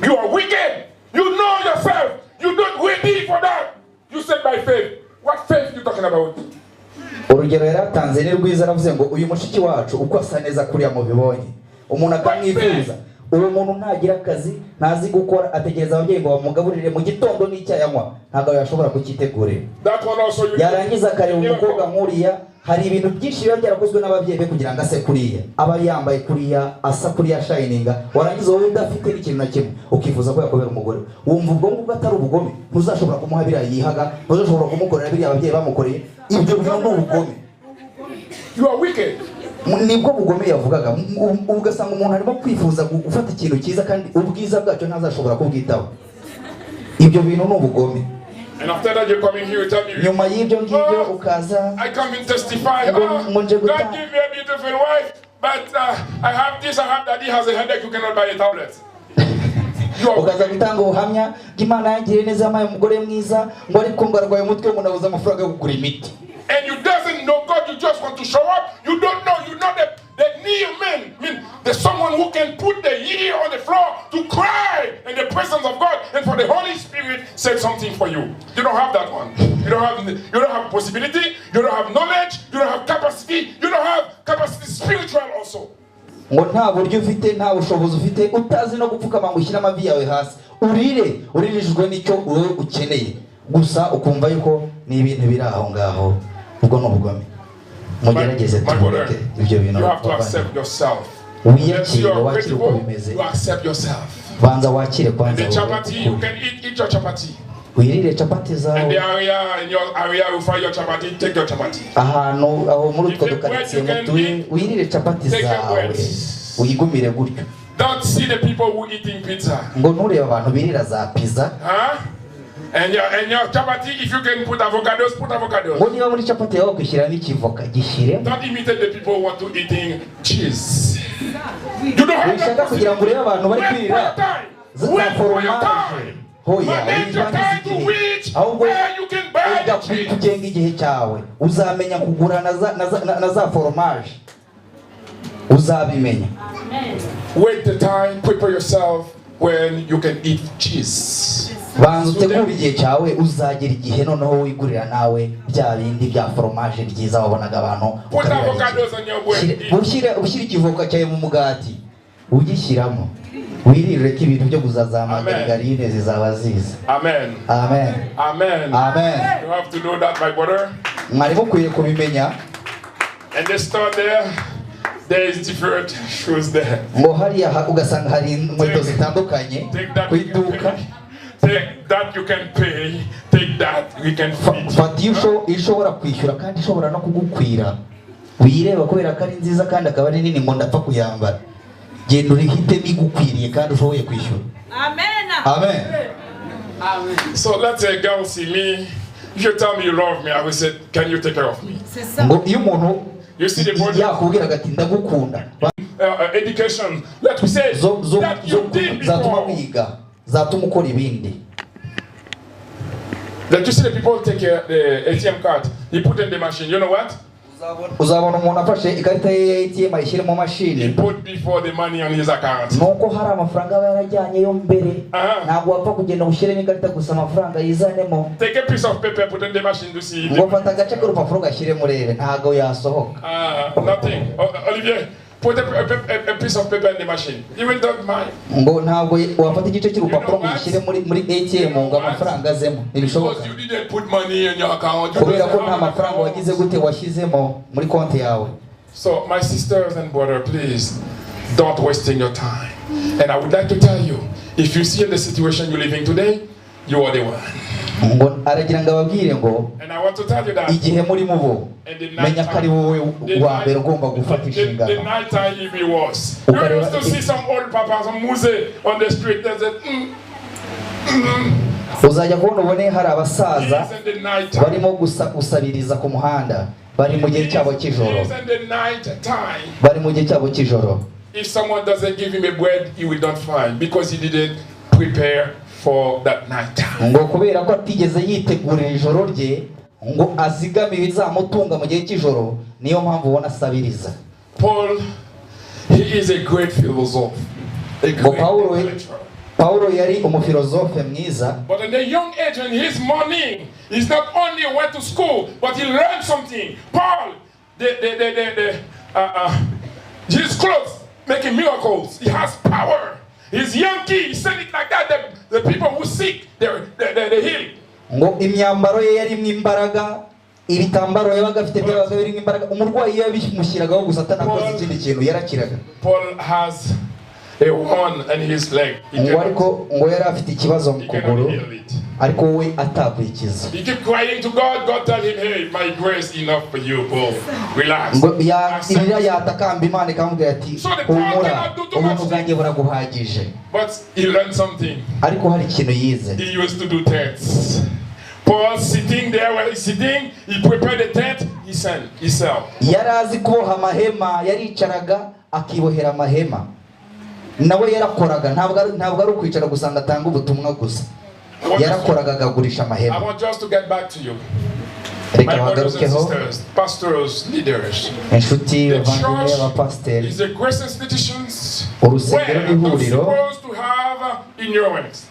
You are wicked. You know yourself. You're not ready for that. You said by faith. What faith you talking about? Urugero yari atanze ni rwiza, aravuze ngo uyu mushiki wacu uko asa neza kuriya mubibonye, umuntu akamwifuza, uwo muntu ntagira akazi, ntazi gukora, ategereza ababyeyi ngo bamugaburire mu gitondo n'icyayi anywa ntabwo yashobora kucyitegurira. That one also you Yarangiza akareba umukobwa nk'uriya, hari ibintu byinshi biba byarakozwe n'ababyeyi be kugira ngo ase kuriya, aba yambaye kuriya, asa kuriya, shininga, warangiza wowe udafite n'ikintu na kimwe ukifuza ko yakobera umugore. Wumva ubwo ngubwo atari ubugome? Ntuzashobora kumuha biriya yihaga, ntuzashobora kumukorera biriya ababyeyi bamukoreye. Ibyo bintu ni ubugome. You are wicked. Nibwo bugome yavugaga. Ugasanga umuntu arimo kwifuza gufata ikintu cyiza kandi ubwiza bwacyo ntazashobora kubwitaho. Ibyo bintu ni ubugome. And after that you come in here, you tell me, Nyuma y'ibyo ngibyo ukaza, I come and testify. Ngo- ngo nje God guta- give me a beautiful wife, but I have this, I have that. He has a headache, you cannot buy a tablet. You are ukaza gutanga ubuhamya bw'Imana yangiriye neza, yampaye umugore mwiza, ngo ariko ngo arwaye umutwe, ngo nabuze amafaranga yo kugura imiti. And you doesn't know God, you just want to show up. You don't know, you know the near man. I mean, there's someone who can put the ear on the floor to cry in the presence of God and for the Holy Spirit said something for you. You don't have that one. You don't have possibility, you don't have knowledge, you don't have capacity, you don't have capacity spiritual also. Ngo nta buryo ufite, nta bushobozi ufite, utazi no gupfukama ngo ushyire amavi yawe hasi urire, uririjwe n'icyo wowe ukeneye gusa, ukumva yuko ni ibintu biri aho ngaho. Ubwo ni ubugome. Mugerageze My brother, tubireke ibyo bintu. you have to accept yourself. Wiyakire, You are wakire uko grateful, bimeze. you accept yourself. Banza wakire kwanza The wowe chapati, you ukuri. can eat your chapati. Wirire capati In the zawe. area, in your area, you find your chapati, take your chapati. Ahantu aho muri utwo If you dukaritsiye bread, you can mutuye, eat. wirire capati Take your zawe, bread. wigumire gutyo. Don't see the people who eating pizza. Ngo nturebe abantu birira za pizza. Huh? And your chapati, if you can put avocados, put avocados. Ngo niba muri capati yawe wakwishyiramo ikivoka, gishyiremo. Don't imitate the people who want to eating cheese. You don't have Wishaka that kugira ngo urebe abantu bari Wait for kwirira your time. za Wait for your foromaje. time. Hoya, Manage your wibangiza time to igihe, reach ahubwo where you can buy ujya the cheese. kugenga igihe cyawe, uzamenya kugura na za foromaje, uzabimenya. Wait the time, prepare yourself when you can eat cheese. Banza utegure igihe cyawe, uzagera igihe noneho wigurira nawe bya bindi bya foromaje byiza wabonaga abantu Put ukabirarikira. avocados on your bread. Ushyire ikivoka cyawe mu mugati, ugishyiramo, wirire ko ibintu byo kuzazamagara Amen. garine zizaba ziza. Amen. Amen. Amen. Amen. You have to know that, my brother. Mwari mukwiye kubimenya. And the store there, there is different shoes there. Ngo hariya ugasanga hari inkweto zitandukanye Take that ku you can iduka. pay. Take that you can pay. Take that we can fit. Fata iyo ishobora kwishyura kandi ishobora no kugukwira. Wireba kubera ko ari nziza kandi akaba ari nini ngo ndapfa kuyambara. Genda urihitemo igukwiriye kandi ushoboye kwishyura. Amen. Amen. So let's say a girl see me. If you tell me you love me, I will say, can you take care of me? C'est ça. Ngo iyo umuntu You see the body yakubwiraga ati ndagukunda, education. Let me say zo that zo you did zatuma before. wiga, zatuma ukora ibindi. That you see the people take the ATM card, he put in the machine. You know what? Uzabona umuntu afashe ikarita ye ya ATM ayishyire mu He mashini, put before the money on his account. nuko hari amafaranga aba yarajyanyeyo mbere. Aha. Ntabwo wapfa kugenda ngo ushyiremo ikarita gusa amafaranga yizanemo. Take a piece of paper, put in the machine to see. Ngo fata agace k'urupapuro gashyiremo urebe, ntabwo yasohoka. Ah, nothing. Olivier, put a piece of paper in the machine. You will not mind. Ngo ntabwo wafata igice cy'urupapuro ngo ugishyire muri ATM ngo amafaranga azemo, ntibishoboka. Because you didn't put money in your account. You Kubera don't ko have nta an mafaranga account. wagize gute, washyizemo muri konti yawe. So, my sisters and brother, please don't wasting your time. And I would like to tell you, if you see in the situation you're living today, you are the one. Ngo aragira ngo ababwire ngo And I want to tell you that igihe murimo ubu, menya ko ari wowe wa mbere ugomba gufata the inshingano. night time it be worse. You Ukareba- used to see some old papa, some muse on the street. They said, Uzajya kubona ubone hari abasaza He's in the night time. barimo gusa gusabiriza ku muhanda, bari mu gihe cyabo cy'ijoro. He's in the night time. Bari mu gihe cyabo cy'ijoro. If someone doesn't give him a bread, he will not find because he didn't prepare for that night time. Ngo kubera ko atigeze yitegurira ijoro rye ngo azigame ibizamutunga mu gihe cy'ijoro, niyo mpamvu ubona asabiriza. Paul, he is a great philosopher, a Ngo great Pawulo intellectual. Pawulo yari umufilozofe mwiza. But in the young age, in his morning, he's not only went to school, but he learned something. Paul, his clothes making miracles. He has power. He's Yankee. He said it like that. The people who sick, they heal. Ngo imyambaro ye yarimo imbaraga, ibitambaro yabaga afite byabaga birimo imbaraga, umurwayi iyo yabimushyiragaho gusa atanakoze ikindi kintu yarakiraga. Paul has a horn in his leg. He Ngo cannot, ariko ngo yari afite ikibazo mu he kuguru, cannot heal it. ariko we atakwikiza. He keep crying to God. God tell him, "Hey, my grace enough for you, Paul. Relax." Ngo ya Accept. irira yatakamba Imana ikamubwira ati humura, ubuntu bwanjye buraguhagije. But he learned something. Ariko hari ikintu yize. He used to do tents. Paul sitting there where he's sitting, he prepared the tent, he sent, he sell. Yari azi kuboha amahema, yaricaraga akibohera amahema. Nawe yarakoraga, ntabwo ari ukwicara gusa ngo atange ubutumwa gusa, yarakoraga akagurisha I amahema. want just to get back to you. Reka My brothers and bagarukeho sisters, pastors, leaders. inshuti, The bavandimwe, church abapasiteri. is the great institutions Urusengero where they're n'ihuriro supposed to have ignorance.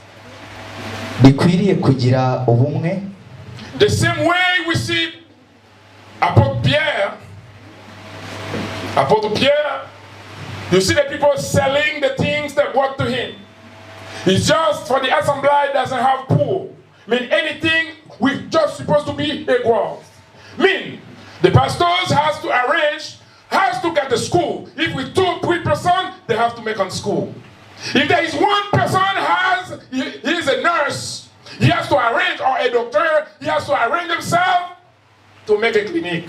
rikwiriye kugira ubumwe. The same way we see Apostle Pierre, Apostle Pierre, you see the people selling the things they brought to him. It's just for the assembly doesn't have pool. Mean anything, we just supposed to be a growth. Mean the pastors has to arrange, has to get the school. If we 2, 3 person, they have to make on school. If there is one person has, he is a nurse, he has to arrange, or a doctor, he has to arrange himself to make a clinic.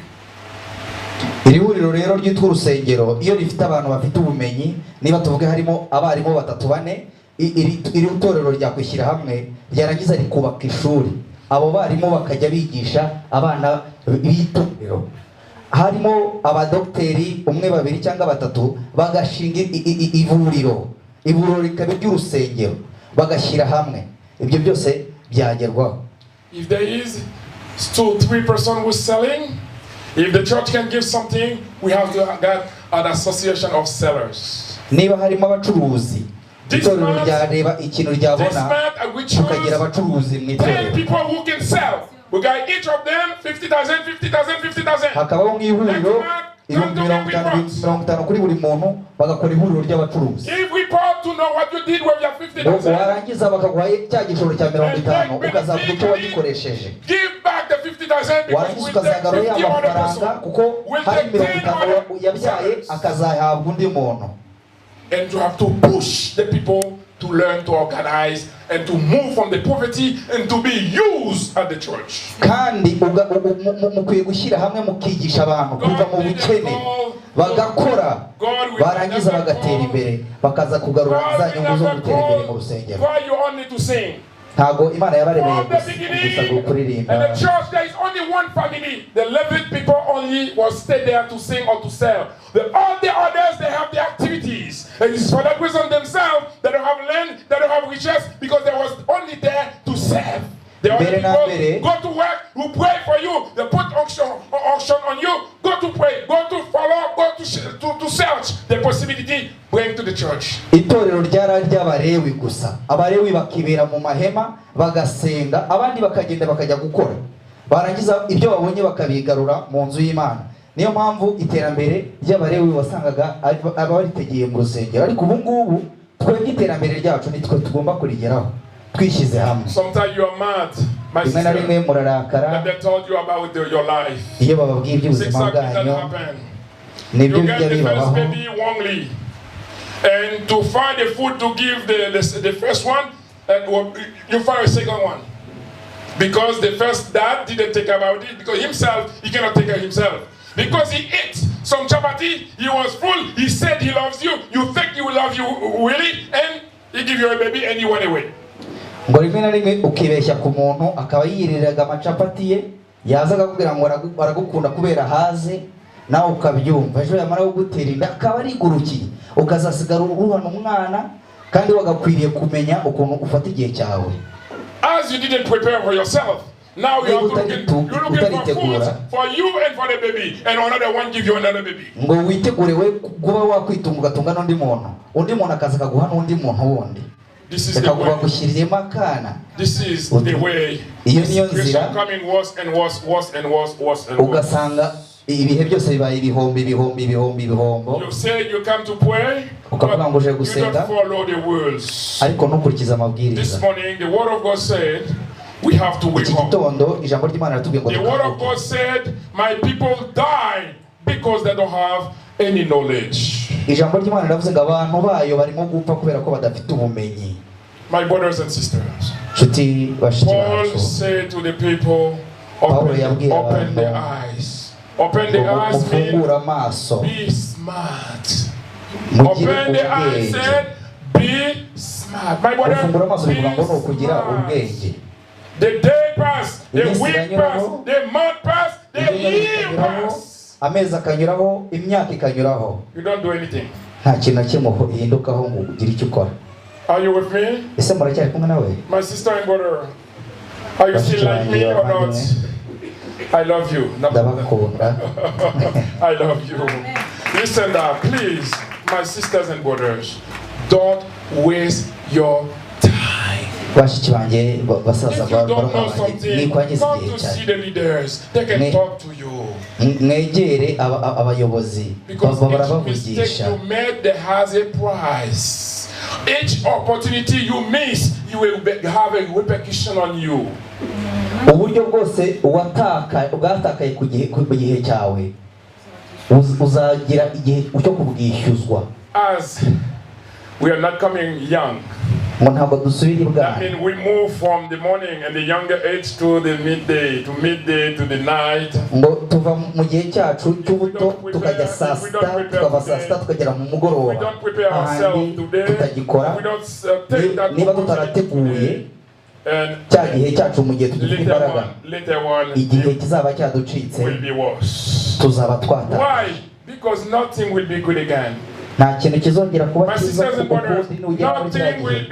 Iri huriro rero ryitwa urusengero, iyo rifite abantu bafite ubumenyi, niba tuvuge harimo abarimu batatu, bane, iri torero ryakwishyira hamwe ryarangiza rikubaka ishuri, abo barimu bakajya bigisha abana b'itorero, harimo abadogiteri umwe, babiri cyangwa batatu, bagashinga ivuriro, ivuriro rikaba iry'urusengero, bagashyira hamwe, ibyo byose byagerwaho. If there is 2, 3 person who's selling, if the church can give something, we have to get an association of sellers. Niba harimo abacuruzi, itorero ryareba ikintu This ryabona, month, we tukagira choose abacuruzi mu 10 itorero. People who can sell. We got each of them 50,000, 50,000, 50,000. Hakabaho nk'ihuriro, 50,000 50,000 kuri buri muntu, bagakora ihuriro ry'abacuruzi. If we part to know what you did with your Ngo 50,000, warangiza bakaguha cya gishoro cya 50, ukazavuga icyo wagikoresheje. Give back the 50,000 because Warangiza we take ukazagarura ya 50 other mafaranga, person. kuko We'll hari take mirongo 10 itanu other yabyaye sellers. akazahabwa undi muntu. And you have to push the people to learn to organize and to move from the poverty and to be used at the church. Kandi mukwiye gushyira hamwe mukigisha abantu kuva mu bukene, bagakora, barangiza bagatera imbere, bakaza kugarura God za will nyungu zo never gutera imbere mu call rusengero. for you only to sing. Ntabwo Imana yabaremeye From the gusa gusa beginning, kuririmba. in the church, there is only one family. The Levite people only was stay there to sing or to sell. All the others, they have their activities. And it's for that reason themselves, they don't have land, they don't have riches, because they was only there to serve. The other Mbere na mbere. people go to work, who pray for you, they put auction on you, go to pray, go to follow, go to search the possibility, bring to the church. Itorero ryari ry'Abarewi gusa, Abarewi bakibera mu mahema bagasenga, abandi bakagenda bakajya gukora, barangiza ibyo babonye bakabigarura mu nzu y'Imana. Niyo mpamvu iterambere ry'Abarewi wasangaga aba baritegeye mu rusengero, ariko ubu ngubu twebwe iterambere ryacu nitwe tugomba kurigeraho twishyize hamwe. Sometimes you are mad, my Rimwe na sister, rimwe murarakara that they told you about your life. iyo bababwiye iby'ubuzima Six that bwanyu. happen. Nibyo You bijya get the first bibabaho. baby wrongly. And to find the food to give the first one, and well, you find a second one. Because the first dad didn't take about it, because himself, he cannot take care of himself. Because he ate some chapati, he was full, he said he loves you, you think he will love you really, and he give you a baby and he went away. Ngo rimwe na rimwe ukibeshya ku muntu akaba yiriraga amacapati ye, yaza akakubwira ngo aragukunda kubera haze, nawe ukabyumva, ejo yamara kugutera inda akaba arigurukiye, ukazasigara uruhana umwana, kandi wagakwiriye kumenya ukuntu ufata igihe cyawe. As you didn't prepare for yourself, now you are looking, you're looking for food for you and for the baby, and another one give you another baby. Ngo witegure we kuba wakwitunga ugatunga n'undi muntu, undi muntu akaza akaguha n'undi muntu wundi. This is the way. This is the way. Iyo niyo nzira. Coming worse and worse, worse and worse, worse and worse. Ugasanga ibihe byose bibaye ibihombo, ibihombo, ibihombo, ibihombo. You say you come to pray, ukavuga ngo uje gusenga, you don't follow the rules. Ariko ntukurikize amabwiriza. This morning the word of God said we have to wake Iki up. gitondo ijambo ry'Imana riratubwiye ngo The word of God said my people die because they don't have any knowledge. Ijambo ry'Imana riravuze ngo abantu bayo barimo gupfa kubera ko badafite ubumenyi. My brothers and sisters, Nshuti bashiki Paul bacu, said to the people, open the eyes. Open the eyes means be smart. Open the eyes said be smart. My brother, be smart. The day passed, the week passed, the month passed, the year passed. Amezi akanyuraho, imyaka ikanyuraho. You don't do anything. Nta kintu na kimwe uhindukaho ngo ugire icyo ukora. Are you with me? Ese muracyari kumwe nawe? My sister and brother, are you still like me or not? I love you. Ndabakunda. I love you. Listen up, please, my sisters and brothers, don't waste your time. Bashiki banjye, basaza If you don't know something, nikwangiza come igihe to see cyanyu. the leaders. They can talk to you. Mwegere abayobozi, Because each mistake barabavugisha. you made, there has a price. Each opportunity you miss, you will have a repercussion on you. Uburyo bwose bwatakaye ku gihe cyawe, uzagira igihe cyo kubwishyuzwa. As we are not coming young, ngo ntabwo dusubira ibwana. That means we move from the morning and the younger age to the midday, to midday to the night. Ngo tuva mu gihe cyacu cy'ubuto tukajya saa sita, tukava saa sita tukagera mu mugoroba. Ahandi tutagikora, niba tutarateguye cya gihe cyacu mu gihe tugifite imbaraga, igihe kizaba cyaducitse tuzaba twatakaye. Why? Because nothing will be good again. Nta kintu kizongera kuba cyiza ukundi nugera muri cya gihe.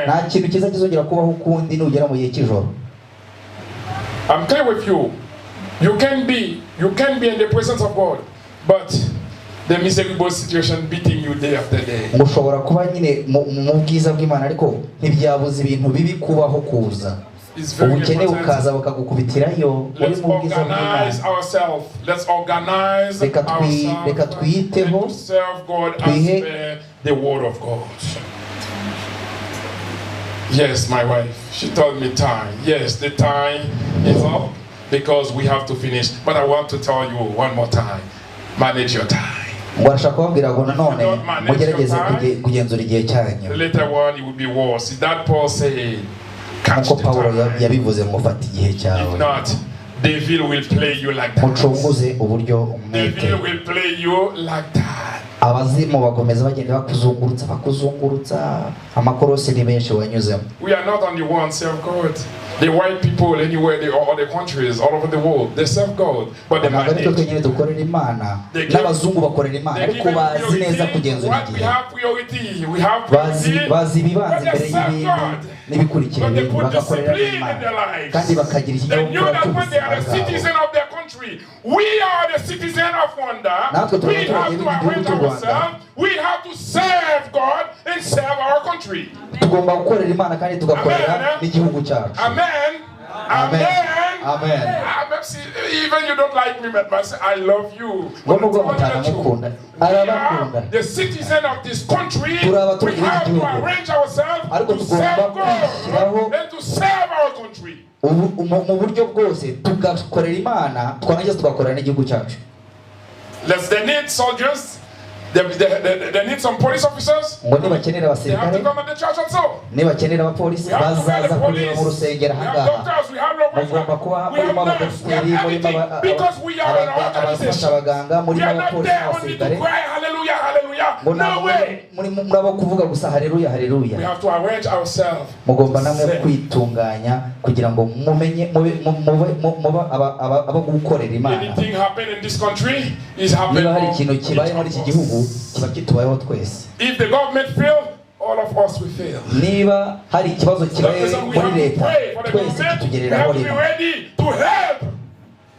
Nta kintu cyiza kizongera kubaho ukundi nugera mu gihe cy'ijoro. I'm clear with you. You can be in the presence of God, but the miserable situation beating you day after day. Ngo ushobora kuba nyine mu bwiza bw'Imana, ariko ntibyabuza ibintu bibi kubaho kuza. Ubukene bukaza bukagukubitirayo uri mu bwiza bw'Imana. Let's organize ourselves. Reka twiyiteho, serve God as per the word of God. Yes, my wife, she told me time. Yes, the time is up because we have to finish. But I want to tell you one more time, manage your time. Ngo arashaka kubabwira ngo nanone mugerageze kugenzura igihe cyanyu. The later one it will be worse. Is that Paul said? Catch Nkuko the Pawulo time. yabivuze ngo fata igihe cyawe. If not, devil will play you like that. Mucunguze uburyo umwete. Devil will play you like that. Abazimu bakomeza bagenda bakuzungurutsa, bakuzungurutsa, amakorosi ni menshi wanyuzemo. We are not only one serve God. The white people anywhere, they all the countries all over the world, they serve God, but they Ntabwo aricyo manage. twenyine dukorera Imana, n'abazungu bakorera Imana, ariko bazi neza kugenzura What we igihe. have priority, we have priority. Bazi ibibanza But they imbere serve y'ibindi God. n'ibikurikira But they ibindi, put bagakorera discipline in n'Imana their lives. kandi bakagira They knew ikinyabupfura that when they cy'ubuzima are the bwabo. citizen of their country, we are the citizen of Rwanda. Natwe turi We abaturage have to b'igihugu arrange cy'u Rwanda. ourselves. We have to serve God and serve our country. Tugomba gukorera Imana kandi tugakorera Amen. n'igihugu cyacu. Amen. Amen. Amen. Amen. Even you don't like me, but I love you. Ngo nubwo mutanamukunda, We arabakunda. are the citizen of this country. Turi We abaturage b'iki have to gihugu. arrange ourselves Ariko to tugomba serve kwishyiraho God and to serve our country. Mu buryo bwose tugakorera Imana, twarangiza tugakorera n'igihugu cyacu. Let's, they need soldiers. They need some police officers. Ngo nibakenera They have abasirikare, to come at the church also. nibakenera abapolisi, We have to bazaza the kureba mu police. rusengero We have ahangaha. doctors. We have lawyers. Mugomba kuba We have murimo nurses. We abadogiteri, have murimo everything. Because we are an abafasha organization. abaganga, We murimo are not abapolisi there only to n'abasirikare. cry hallelujah, hallelujah. Ngo No ntabwo way. muri abo kuvuga gusa haleluya We haleluya. have to arrange ourselves. Mugomba namwe Serve. kwitunganya kugira ngo mumenye mube mube abo gukorera Imana. Anything happen in this country is happening. Niba hari ikintu kibaye muri iki gihugu, kiba kitubayeho twese. If the government fail, all of us will fail. Niba hari ikibazo kibaye That's why we muri have to leta, pray for the twese government. We kitugereraho have to be rimwe. ready to help.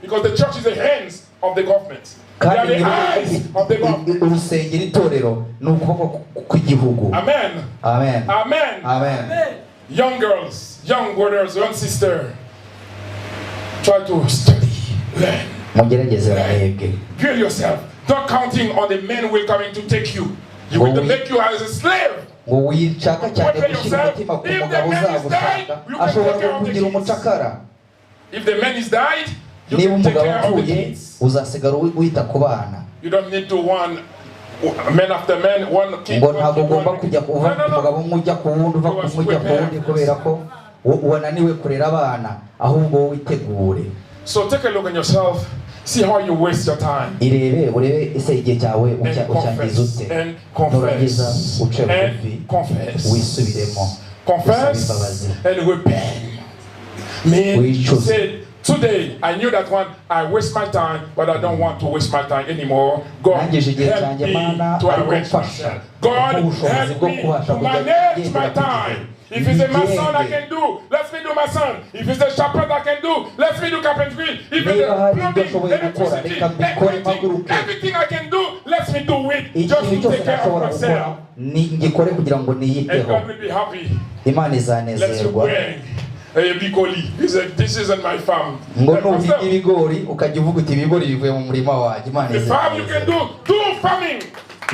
Because the church is the hands of the government. They are Kandi the niba eyes of the government. urusengero, itorero ni ukuboko kw'igihugu. Amen. Amen. Amen. Amen. Young girls, young brothers, young sister, try to study, learn, Mugerageze barahebwe. build yourself. Don't counting on the men who will coming to take you. You will make you as a slave. Ngo wishaka cyane gushyira umutima ku mugabo uzagushaka, ashobora kukugira umucakara. If the man is died, you Niba can take umugabo care of the apfuye, kids. uzasigara wita ku bana. You don't need to one man after man, one kid. Ngo One ntabwo kid, ugomba one kujya uva No, ku no, mugabo no. umwe ujya ku wundi, uva ku umwe ujya ku wundi, kubera ko wananiwe kurera abana, ahubwo wowe witegure. So take a look at yourself. See how you waste your time. Irebe urebe ese igihe cyawe And ucyangiza confess. ute. And Nurangiza confess. uce bugufi, And confess. wisubiremo, usabe Confess imbabazi. and repent. Me Wicuze. said, today I knew that one, I waste my time, but I don't want to waste my time anymore. God Nangije igihe help cyanjye me Mana, to ariko arrange mfasha myself. God kumpa ubushobozi help bwo me kubasha to kujya manage my ngendera ku gihe. time. If it's a mason I Nigenge. can do, let me do mason. If it's a shepherd I can do, let me do carpentry. If it's Niba a hari ibyo plumbing, nshoboye gukora, electricity, reka mbikore everything, mpaguruke. everything I can do, let me do it just Ikintu to cyose take care of nashobora gukora myself. ni ngikore kugira ngo And niyiteho. God will be happy. Imana Let you izanezerwa. bring a bigoli. He said, this isn't my farm. Ngo Like, nuhinga Pastor, ibigori ukajya uvuga uti ibigori bivuye mu murima wanjye, Imana the farm you can izanezerwa. do, do farming.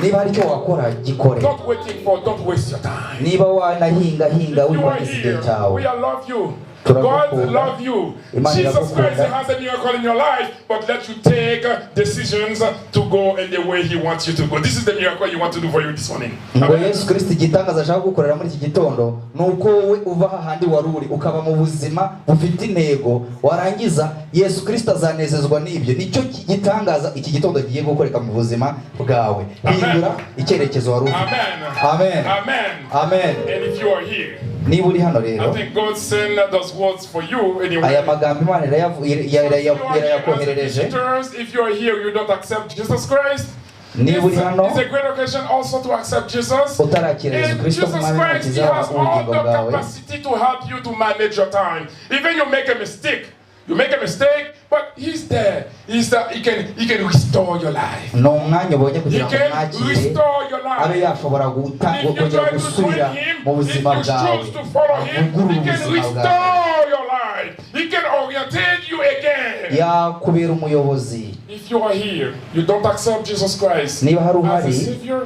Niba hari icyo wakora, gikore. Don't waiting for, don't waste your time. Niba wanahinga hinga, If you are wikwangiza igihe here, cyawe. we all love you. God Turagukunda. love you. Imana Jesus Christ iragukunda. has a miracle in your life, but let you take decisions to go in the way He wants you to go. This is the miracle He wants to do for you this morning. Ngo Amen. Yesu Kirisiti igitangaza ashaka gukorera muri iki gitondo ni uko wowe uva hahandi wari uri ukaba mu buzima bufite intego, warangiza Yesu Kirisiti azanezezwa n'ibyo. Nicyo gitangaza iki gitondo kigiye gukoreka mu buzima bwawe. Hindura icyerekezo wari ufite. Amen. Amen. Amen. Amen. And if you are here, Niba uri hano I rero, think God sent those words for you anyway. aya magambo Imana If you are here as irayakoherereje. visitors, if you are here, you don't accept Jesus Christ. Niba uri It's, hano it's a great occasion also to accept Jesus. utarakira Yesu And Kirisito Jesus nk'umwami Christ, He n'umukiza has all w'ubugingo the bwawe, capacity to help you to manage your time. Even you make a mistake, you make a mistake, but He's there. He's there. He can restore your life. ni umwanya ubonye He kugira ngo can mwakire, restore your abe life. yashobora If you kongera try to gusubira join Him, mu if buzima you bwawe, choose to follow Him, avugurure He can ubuzima bwawe, restore your life. He can orientate you again. yakubera umuyobozi. If you are here, you don't accept Jesus Christ Niba hari as uhari, a savior,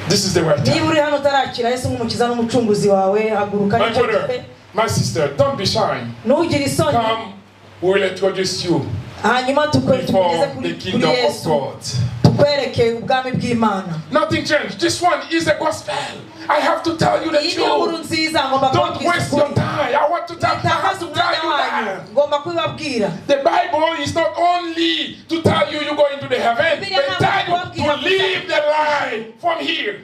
this is the right time. Niba uri hano utarakira Yesu nk'umukiza n'umucunguzi wawe, haguruka, My nicyo gihe. brother, my sister, don't be shy. Ntugire isoni. Come, we will introduce you Hanyuma tukugeze before kuri the kuri kingdom of Yesu, God. tukwereke ubwami bw'Imana. Nothing changed. This one is the gospel. I have to tell you the Iyi niyo nkuru truth. nziza, ngomba Don't kubabwiza waste your ukuri. time. I want to tell. I have Mwitakaze to tell umwanya you wanyu, that. ngomba kubibabwira. The Bible is not only to tell you you go into the heaven, Bibiliya but ntabwo tell you ikubabwira to live the life from here.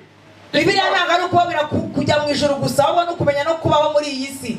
Bibiliya ntabwo ari ukubabwira kujya mu ijuru gusa, ahubwo ni ukumenya no kubaho muri iyi si.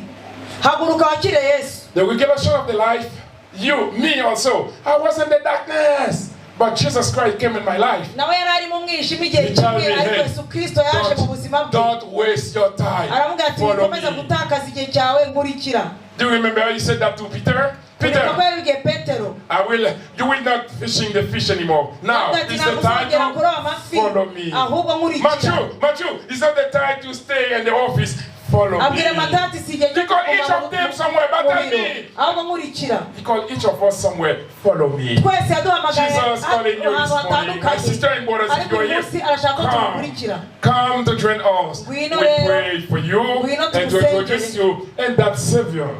Haguruka wakire Yesu. The regulation of the life, you, me also. I was in the darkness, but Jesus Christ came in my life. Nawe yari ari mu mwijima igihe He tell kimwe, me, ariko hey, Yesu Kirisito yaje mu buzima Don't, bwe, don't waste your time. aramubwira ati Follow wikomeza me. gutakaza igihe cyawe, nkurikira. Do you remember he said that to Peter? Uribuka ko Peter, yabibwiye Petero? I will. You will not fishing the fish anymore. Now Aramubwira ati it's the ntabwo time uzongera kuroba to amafi, follow me. ahubwo nkurikira. Matthew, Matthew, it's not the time to stay in the office. Follow me. Abwira Matayo ati si igihe cyo He called each kuguma of them somewhere, but mu tell biro, me. ahubwo nkurikira. He called each of us somewhere. Follow me. Twese yaduhamagaye Jesus calling you ahantu this morning. My hatandukanye, sister and brothers, if ariko you are uyu here, munsi arashaka ko come. tumukurikira. Come to join us. We Ngwino rero. pray for you Ngwino and to tugusengere. introduce you and that Savior,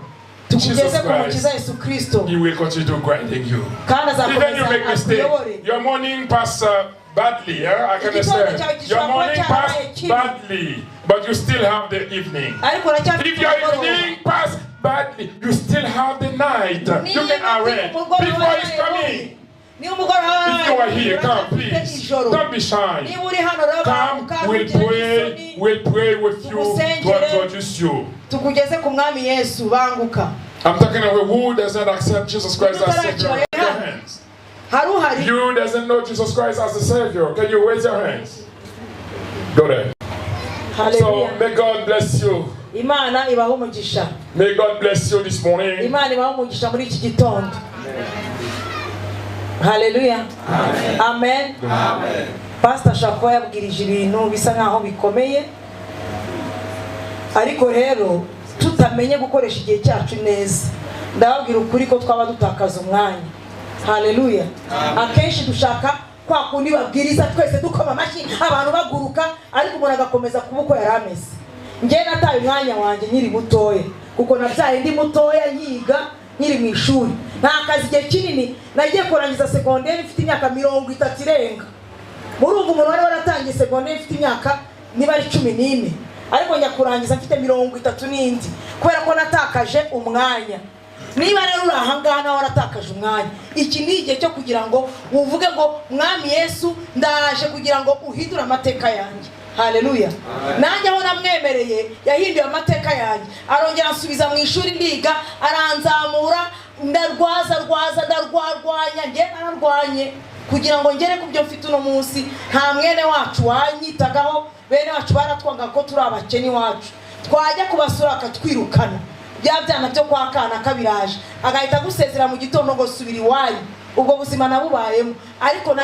Jesus Tukugeze ku mukiza Christ. Yesu Kirisito, He will continue to guiding you. kandi Even you azakomeza make mistake, akuyobore. your morning pass badly. I can Igitondo understand. cyawe Your gishobora kuba morning cyarabaye pass kibi. badly, but you still have the evening. Ariko uracyafite If your umugoroba. evening pass badly, you still have the night. You can Niba arrange umugoroba before he's wabaye coming. mubi, Niba umugoroba If you are here, come uracyafite please. ijoro. Don't be shy. Niba uri hano rero Come, banguka, we'll ntugire pray. isoni. We'll pray with you to introduce you. Tukugeze ku mwami Yesu, banguka. I'm talking about who does not accept Jesus Christ as Savior. Raise your hands. Hari uhari? You doesn't know Jesus Christ as the Savior. Can you raise your hands? Go there. So Hallelujah. may God bless you. Imana ibahe umugisha. May God bless you this morning. Imana ibahe umugisha muri iki gitondo. Haleluya. Amen. Pastor ashobora kuba yabwirije ibintu bisa nkaho bikomeye, ariko rero tutamenye gukoresha igihe cyacu neza, ndababwira ukuri ko twaba dutakaza umwanya. Haleluya. Akenshi dushaka kwa kundi babwiriza twese dukoma amashyi, abantu baguruka, ariko umuntu agakomeza kuba uko yari ameze. Njye nataye umwanya wanjye nkiri mutoya, kuko nabyaye ndi mutoya, nkiga nkiri mu ishuri, nta kazi igihe kinini. Nagiye kurangiza segonderi mfite imyaka 30 irenga. Murumva umuntu wari waratangiye segonderi mfite imyaka niba ari 14, ariko njya kurangiza mfite 30 n'indi, kubera ko natakaje umwanya. Niba rero uri aha ngaha nawe waratakaje umwanya, iki ni igihe cyo kugira ngo uvuge ngo mwami Yesu, ndaje kugira ngo uhindure amateka yanjye. Haleluya. Nanjye aho namwemereye yahinduye amateka yanjye, arongera ansubiza mu ishuri ndiga, aranzamura, ndarwaza rwaza, ndarwarwanya, njye nararwanye kugira ngo ngere ku byo mfite uno munsi. Nta mwene wacu wanyitagaho, bene wacu baratwanga ko turi abakene iwacu, twajya kubasura akatwirukana, bya byana byo kwa kana kabiraje, agahita agusezera mu gitondo ngo subira iwanyu. Ubwo buzima nabubayemo, ariko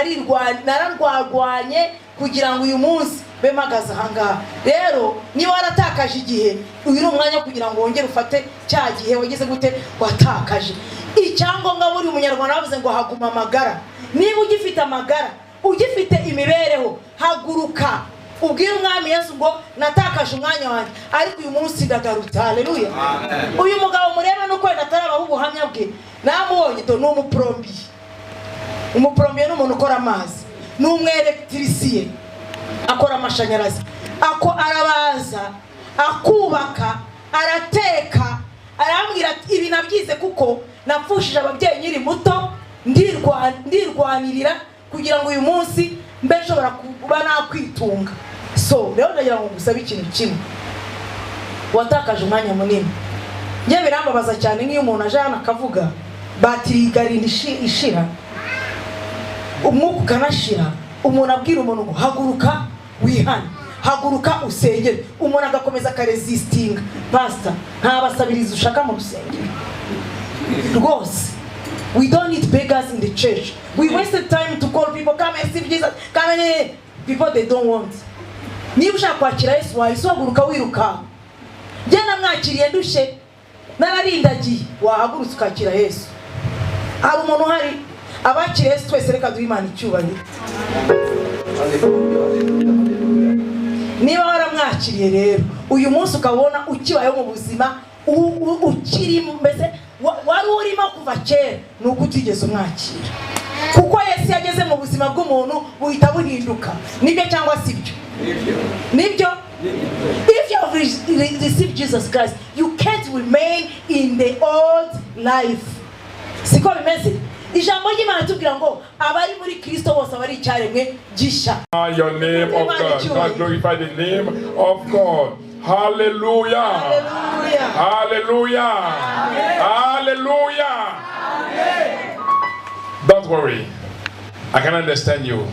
nararwagwanye kugira ngo uyu munsi mbe mpagaze aha ngaha. Rero niba waratakaje igihe, uyu ni umwanya wo kugira ngo wongere ufate cya gihe wageze gute watakaje. Icyangombwa buri munyarwanda bavuze ngo haguma amagara. Niba ugifite amagara, ugifite imibereho, haguruka ubwire umwami Yesu ngo natakaje umwanya wanjye, ariko uyu munsi ndagarutse. Haleluya. Uyu mugabo mureba nuko wenda atarabaho ubuhamya bwe, namubonye do ni umuplombiye. Umuplombiye ni umuntu ukora amazi, ni umwelegitirisiye, akora amashanyarazi, ako arabaza, akubaka, arateka. Arambwira ati ibi nabyize kuko napfushije ababyeyi nkiri muto, ndirwanirira kugira ngo uyu munsi mbe nshobora kuba nakwitunga. So rero ndagira ngo ngusabe ikintu kimwe, watakaje umwanya munini. Njye birambabaza cyane nk'iyo umuntu aje hano akavuga batiri igarinda ishira, umwuka ukanashira, umuntu abwira umuntu ngo haguruka wihane, haguruka usengere, umuntu agakomeza akaresistinga. Pastor, nta basabirizi ushaka mu rusengero rwose. We don't need beggars in the church. We wasted time to call people, come and see Jesus, come and people they don't want. Niba ushaka kwakira Yesu wahise uhaguruka wiruka. Njye namwakiriye ndushye, nararindagiye, wahagurutse ukakira Yesu. Hari umuntu uhari? Abakiriye Yesu twese reka duhe Imana icyubahiro. Niba waramwakiriye rero uyu munsi ukabona ukibayeho mu buzima ukirimo, mbese wari urimo kuva kera, ni uko utigeze umwakira. Kuko Yesu yageze mu buzima bw'umuntu buhita buhinduka. Nibyo cyangwa si byo? Nibyo. If you have received Jesus Christ, you can't remain in the old life. Siko bimeze? Ijambo ry'Imana tubwira ngo abari muri Kristo bose abari icyaremwe gishya. Your name of God. God glorify the name of God. Hallelujah. Hallelujah. Hallelujah. Hallelujah. Amen. Don't worry. I can understand you.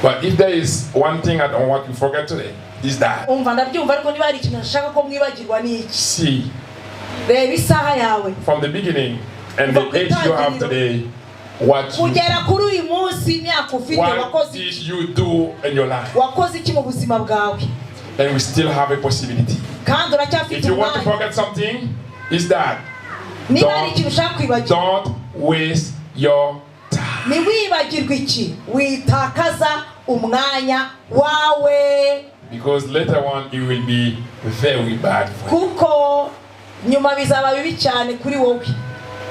But if there is one thing I don't want you to forget today, is that. Umva ndabyumva, ariko niba hari ikintu nshaka ko mwibagirwa ni iki? See. Reba isaha yawe. From the beginning and the age you have today, what you, kugera kuri uyu munsi imyaka ufite, what did you do in your life? Wakoze iki mu buzima bwawe? And we still have a possibility. Kandi uracyafite If you want to umwanya. forget something, is that Niba hari ikintu ushaka kwibagirwa, don't waste your time. ntiwibagirwe iki? Witakaza umwanya wawe. Because later on it will be very bad for you. Kuko nyuma bizaba bibi cyane kuri wowe.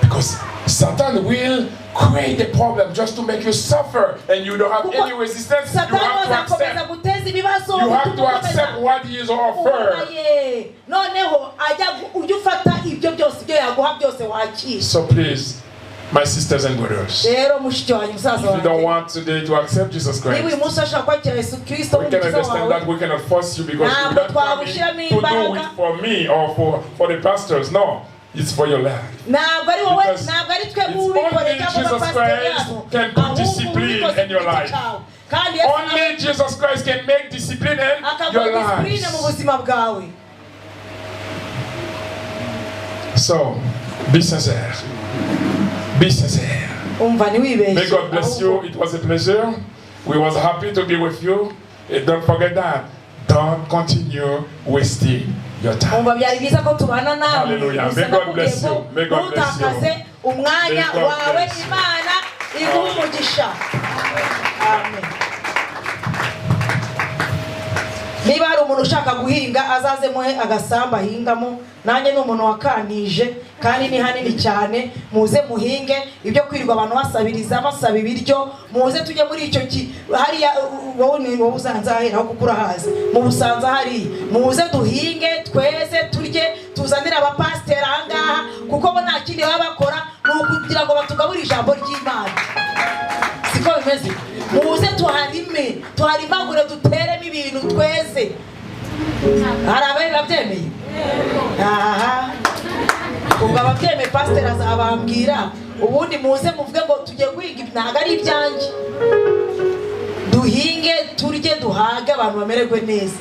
Because Satan will create the problem just to make you suffer, and you don't have any resistance. You Satani have to azakomeza accept. guteza ibibazo. You have to bituma accept ukomeza what he is offered. ubaye. Noneho ajya ujya ufata ibyo byose, ibyo yaguha byose wakira. So please, My sisters and brothers, Rero mushiki wanjye, musaza if you don't wanjye, want today to accept Jesus niba uyu Christ, munsi ashaka kwakira Yesu Kirisito we can nk'umukiza understand wawe, that we cannot force you because you Ntabwo don't come in twagushyiramo to do imbaraga. it for me or for the pastors. No, it's for your life. Ntabwo ari wowe, Because ntabwo ari twe it's ubikoreye only cyangwa Jesus abapasiteri Christ yabo, can put ahubwo discipline ubikoze in your ku giti life. cyawe. Kandi Yesu Only Jesus Christ can make discipline in akaguha your disipurine mu lives. buzima bwawe. So, be sincere. Be sincere. Umva, ntiwibeshye. May God bless you. Ahubwo It was a pleasure. We was happy to be with you. Don't forget that. Don't continue wasting your time. Umva, byari byiza ko tubana nawe. Hallelujah. Gusa May God ndakubwiye bless ngo you. May God bless you. ntukakaze umwanya May God wawe. Bless you. Imana iguhe umugisha. Amen. Niba hari umuntu ushaka guhinga, azaze muhe agasambu ahingamo. Nanjye ni umuntu wakanije kandi ni hanini cyane. Muze muhinge. Ibyo kwirirwa abantu basabiriza, basaba ibiryo, muze tujye muri icyo ki hariya. Wowe ni wowe uzanzaheraho kuko urahazi mu Busanza hariya. Muze duhinge, tweze, turye, tuzanire abapasiteri ahangaha, kuko bo nta kindi baba bakora, ni ukugira ngo batugaburire ijambo ry'Imana. Siko bimeze? Muze tuharime, tuharimagure, duteremo ibintu, tweze. Hari abari babyemeye aha? Ubwo ababyemeye, pasiteri azabambwira. Ubundi muze muvuge ngo tugiye guhinga ibi, ntabwo ari ibyanjye. Duhinge, turye, duhage, abantu bamererwe neza.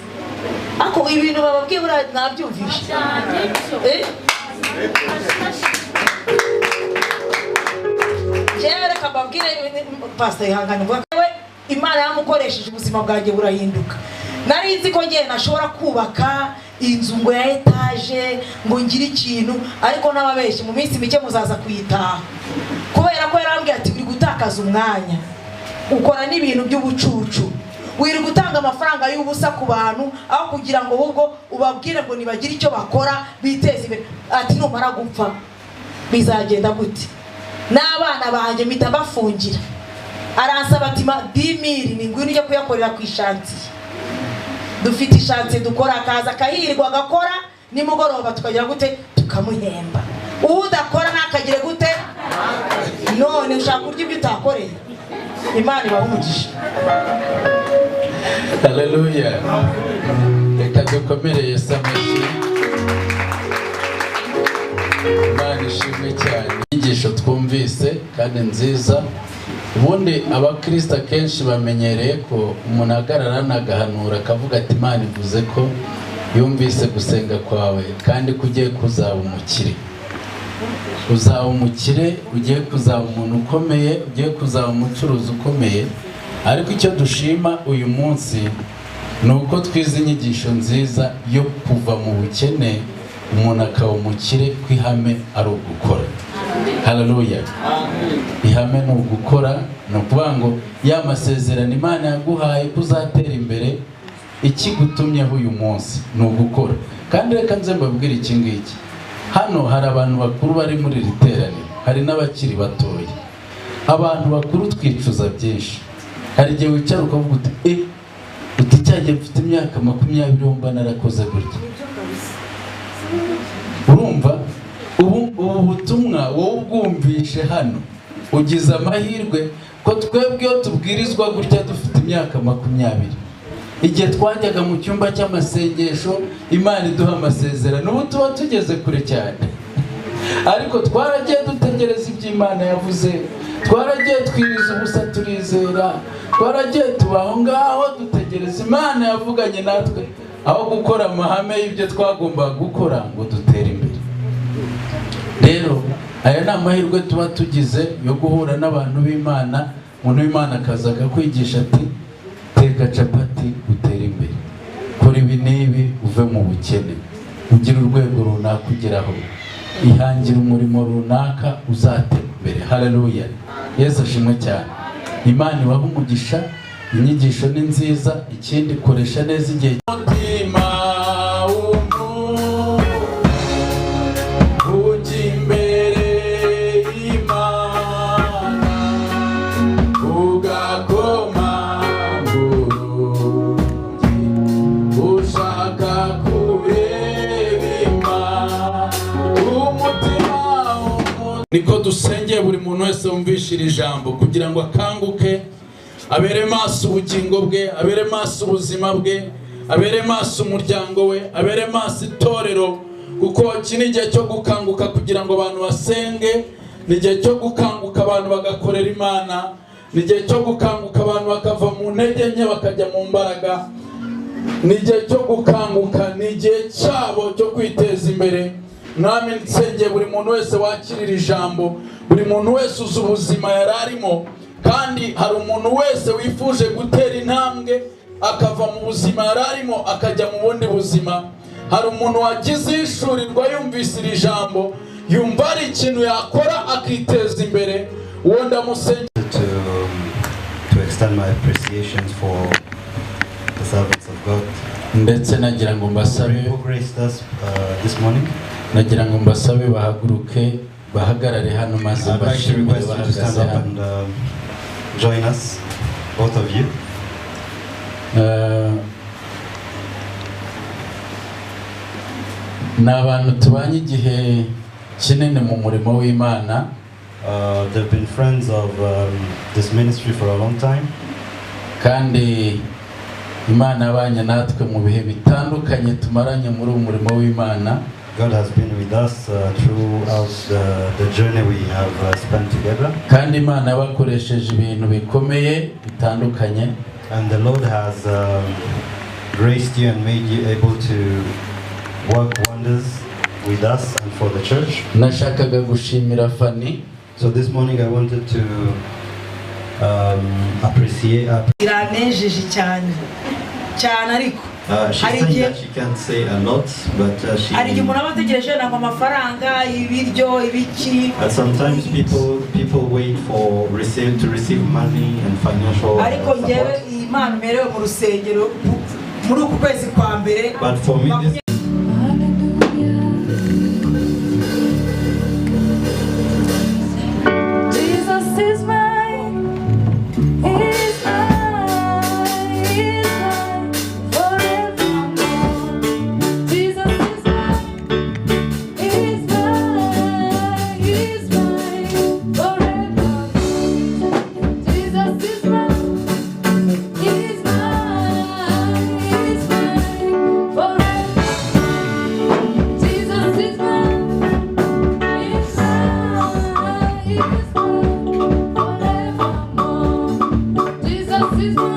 Ariko ibintu bababwiye buriya nabyumvishe. Eh? Njyewe reka mbabwire, pasiteri, ihangane mvuga ko we Imana yamukoresheje, ubuzima bwanjye burahinduka. Nari nzi ko ngiye nashobora kubaka inzu ngo ya etaje, ngo ngire ikintu, ariko n'ababeshyi, mu minsi mike muzaza kuyitaha, kubera ko yarambwiye ati: "Uri gutakaza umwanya, ukora n'ibintu by'ubucucu, wirirwa utanga amafaranga y'ubusa ku bantu aho kugira ngo ahubwo ubabwire ngo nibagire icyo bakora biteze imbere." Ati: "Numara gupfa bizagenda gute n'abana banjye?" Mpita bafungira. Aransaba ati: "Ma 10 000, ni ngwino ujye kuyakorera ku ishantiye." Dufite ishantiye dukora, akaza akahirwa, agakora, nimugoroba tukagira gute? Tukamuhemba. Udakora ntakagire gute? None ushaka kurya ibyo utakoreye? Imana ibahe umugisha. Haleluya! Reka dukomere Yesu amashyi. Imana ishimwe cyane. Inyigisho twumvise kandi nziza. Ubundi abakristo akenshi bamenyereye ko umuntu ahagarara agahanura, akavuga ati: "Imana ivuze ko yumvise gusenga kwawe kandi ko ugiye kuzaba umukire, uzaba umukire, ugiye kuzaba umuntu ukomeye, ugiye kuzaba umucuruzi ukomeye." Ariko icyo dushima uyu munsi ni uko twize inyigisho nziza yo kuva mu bukene umuntu akaba umukire, ko ihame ari ugukora. Haleluya! Ihame ni ugukora. Ni ukuvuga ngo ya masezerano Imana yaguhaye ko uzatera imbere, ikigutumyeho uyu munsi ni ugukora. Kandi reka nze mbabwire iki ngiki: hano hari abantu bakuru bari muri iri teraniro, hari n'abakiri batoya. Abantu bakuru twicuza byinshi. Hari igihe wicara ukavuga uti: "Eh, uti cyagihe mfite imyaka 20 mba narakoze gutya." Urumva ubu butumwa wowe ubwumvishe hano, ugize amahirwe, ko twebwe iyo tubwirizwa gutya dufite imyaka 20, igihe twajyaga mu cyumba cy'amasengesho, Imana iduha amasezerano, ubu tuba tugeze kure cyane. Ariko twaragiye dutegereza ibyo Imana yavuze, twaragiye twiriza ubusa turizera, twaragiye tuba aho ngaho dutegereza Imana yavuganye natwe, aho gukora amahame y'ibyo twagombaga gukora ngo dutere imbere. Rero aya ni amahirwe tuba tugize yo guhura n'abantu b'Imana. Umuntu w'Imana akaza akakwigisha ati: "Teka capati utere imbere, kora ibi n'ibi uve mu bukene, ugire urwego runaka ugeraho, ihangira umurimo runaka uzatera imbere." Haleluya! Yesu ashimwe cyane. Imana ibahe umugisha. Inyigisho ni nziza. Ikindi, koresha neza igihe. Umutima w'umuntu ujya imbere y'Imana ugakoma urugi, ushaka kureba Imana umutima. Niko dusengeye buri muntu. muntu wese wumvishe iri jambo kugira ngo akanguke, abere maso ubugingo bwe, abere maso ubuzima bwe, abere maso umuryango we, abere maso itorero, kuko iki ni igihe cyo gukanguka kugira ngo abantu basenge, ni igihe cyo gukanguka abantu bagakorera Imana, ni igihe cyo gukanguka abantu bakava mu ntege nke bakajya mu mbaraga, ni igihe cyo gukanguka, ni igihe cyabo cyo kwiteza imbere. Mwami, nsengeye buri muntu wese wakirira ijambo, buri muntu wese uzi ubuzima yari arimo, kandi hari umuntu wese wifuje gutera intambwe akava mu buzima yari arimo akajya mu bundi buzima. Hari umuntu wagize ihishurirwa yumvise iri jambo, yumva hari ikintu yakora akiteza imbere, uwo ndamusengera. To extend my appreciations for the servants of God Ndetse nagira ngo mbasabe who graced us this morning. Nagira ngo mbasabe bahaguruke, bahagarare hano maze I'd like to mbashimire request you to stand bahagaze up hano. and join us, both of you. Ni abantu tubanye igihe kinini mu murimo w'Imana. They've been friends of this ministry for a long time, kandi Imana yabanye natwe mu bihe bitandukanye tumaranye muri uyu murimo w'Imana. God has been with us throughout the journey we have spent together. Kandi Imana yabakoresheje ibintu bikomeye bitandukanye. And the Lord has graced you and made you able to work wonders with us and for the church. Nashakaga gushimira Fani. So this morning I wanted to appreciate. Biranejeje cyane cyane, ariko She's hari saying igihe that she can't say a lot, but she. Hari igihe umuntu aba ategereje ntabwo amafaranga, ibiryo, ibiki. Sometimes people wait for receive to receive money and financial Ariko ngewe support. iyi mpano mperewe mu rusengero muri uku kwezi kwa mbere. But for me, this Jesus is mine, is mine, is mine forevermore. Jesus is mine, is mine, is mine forevermore. Jesus is mine, is mine, is mine forevermore. Jesus is mine. Is mine, is mine forevermore. Jesus is mine.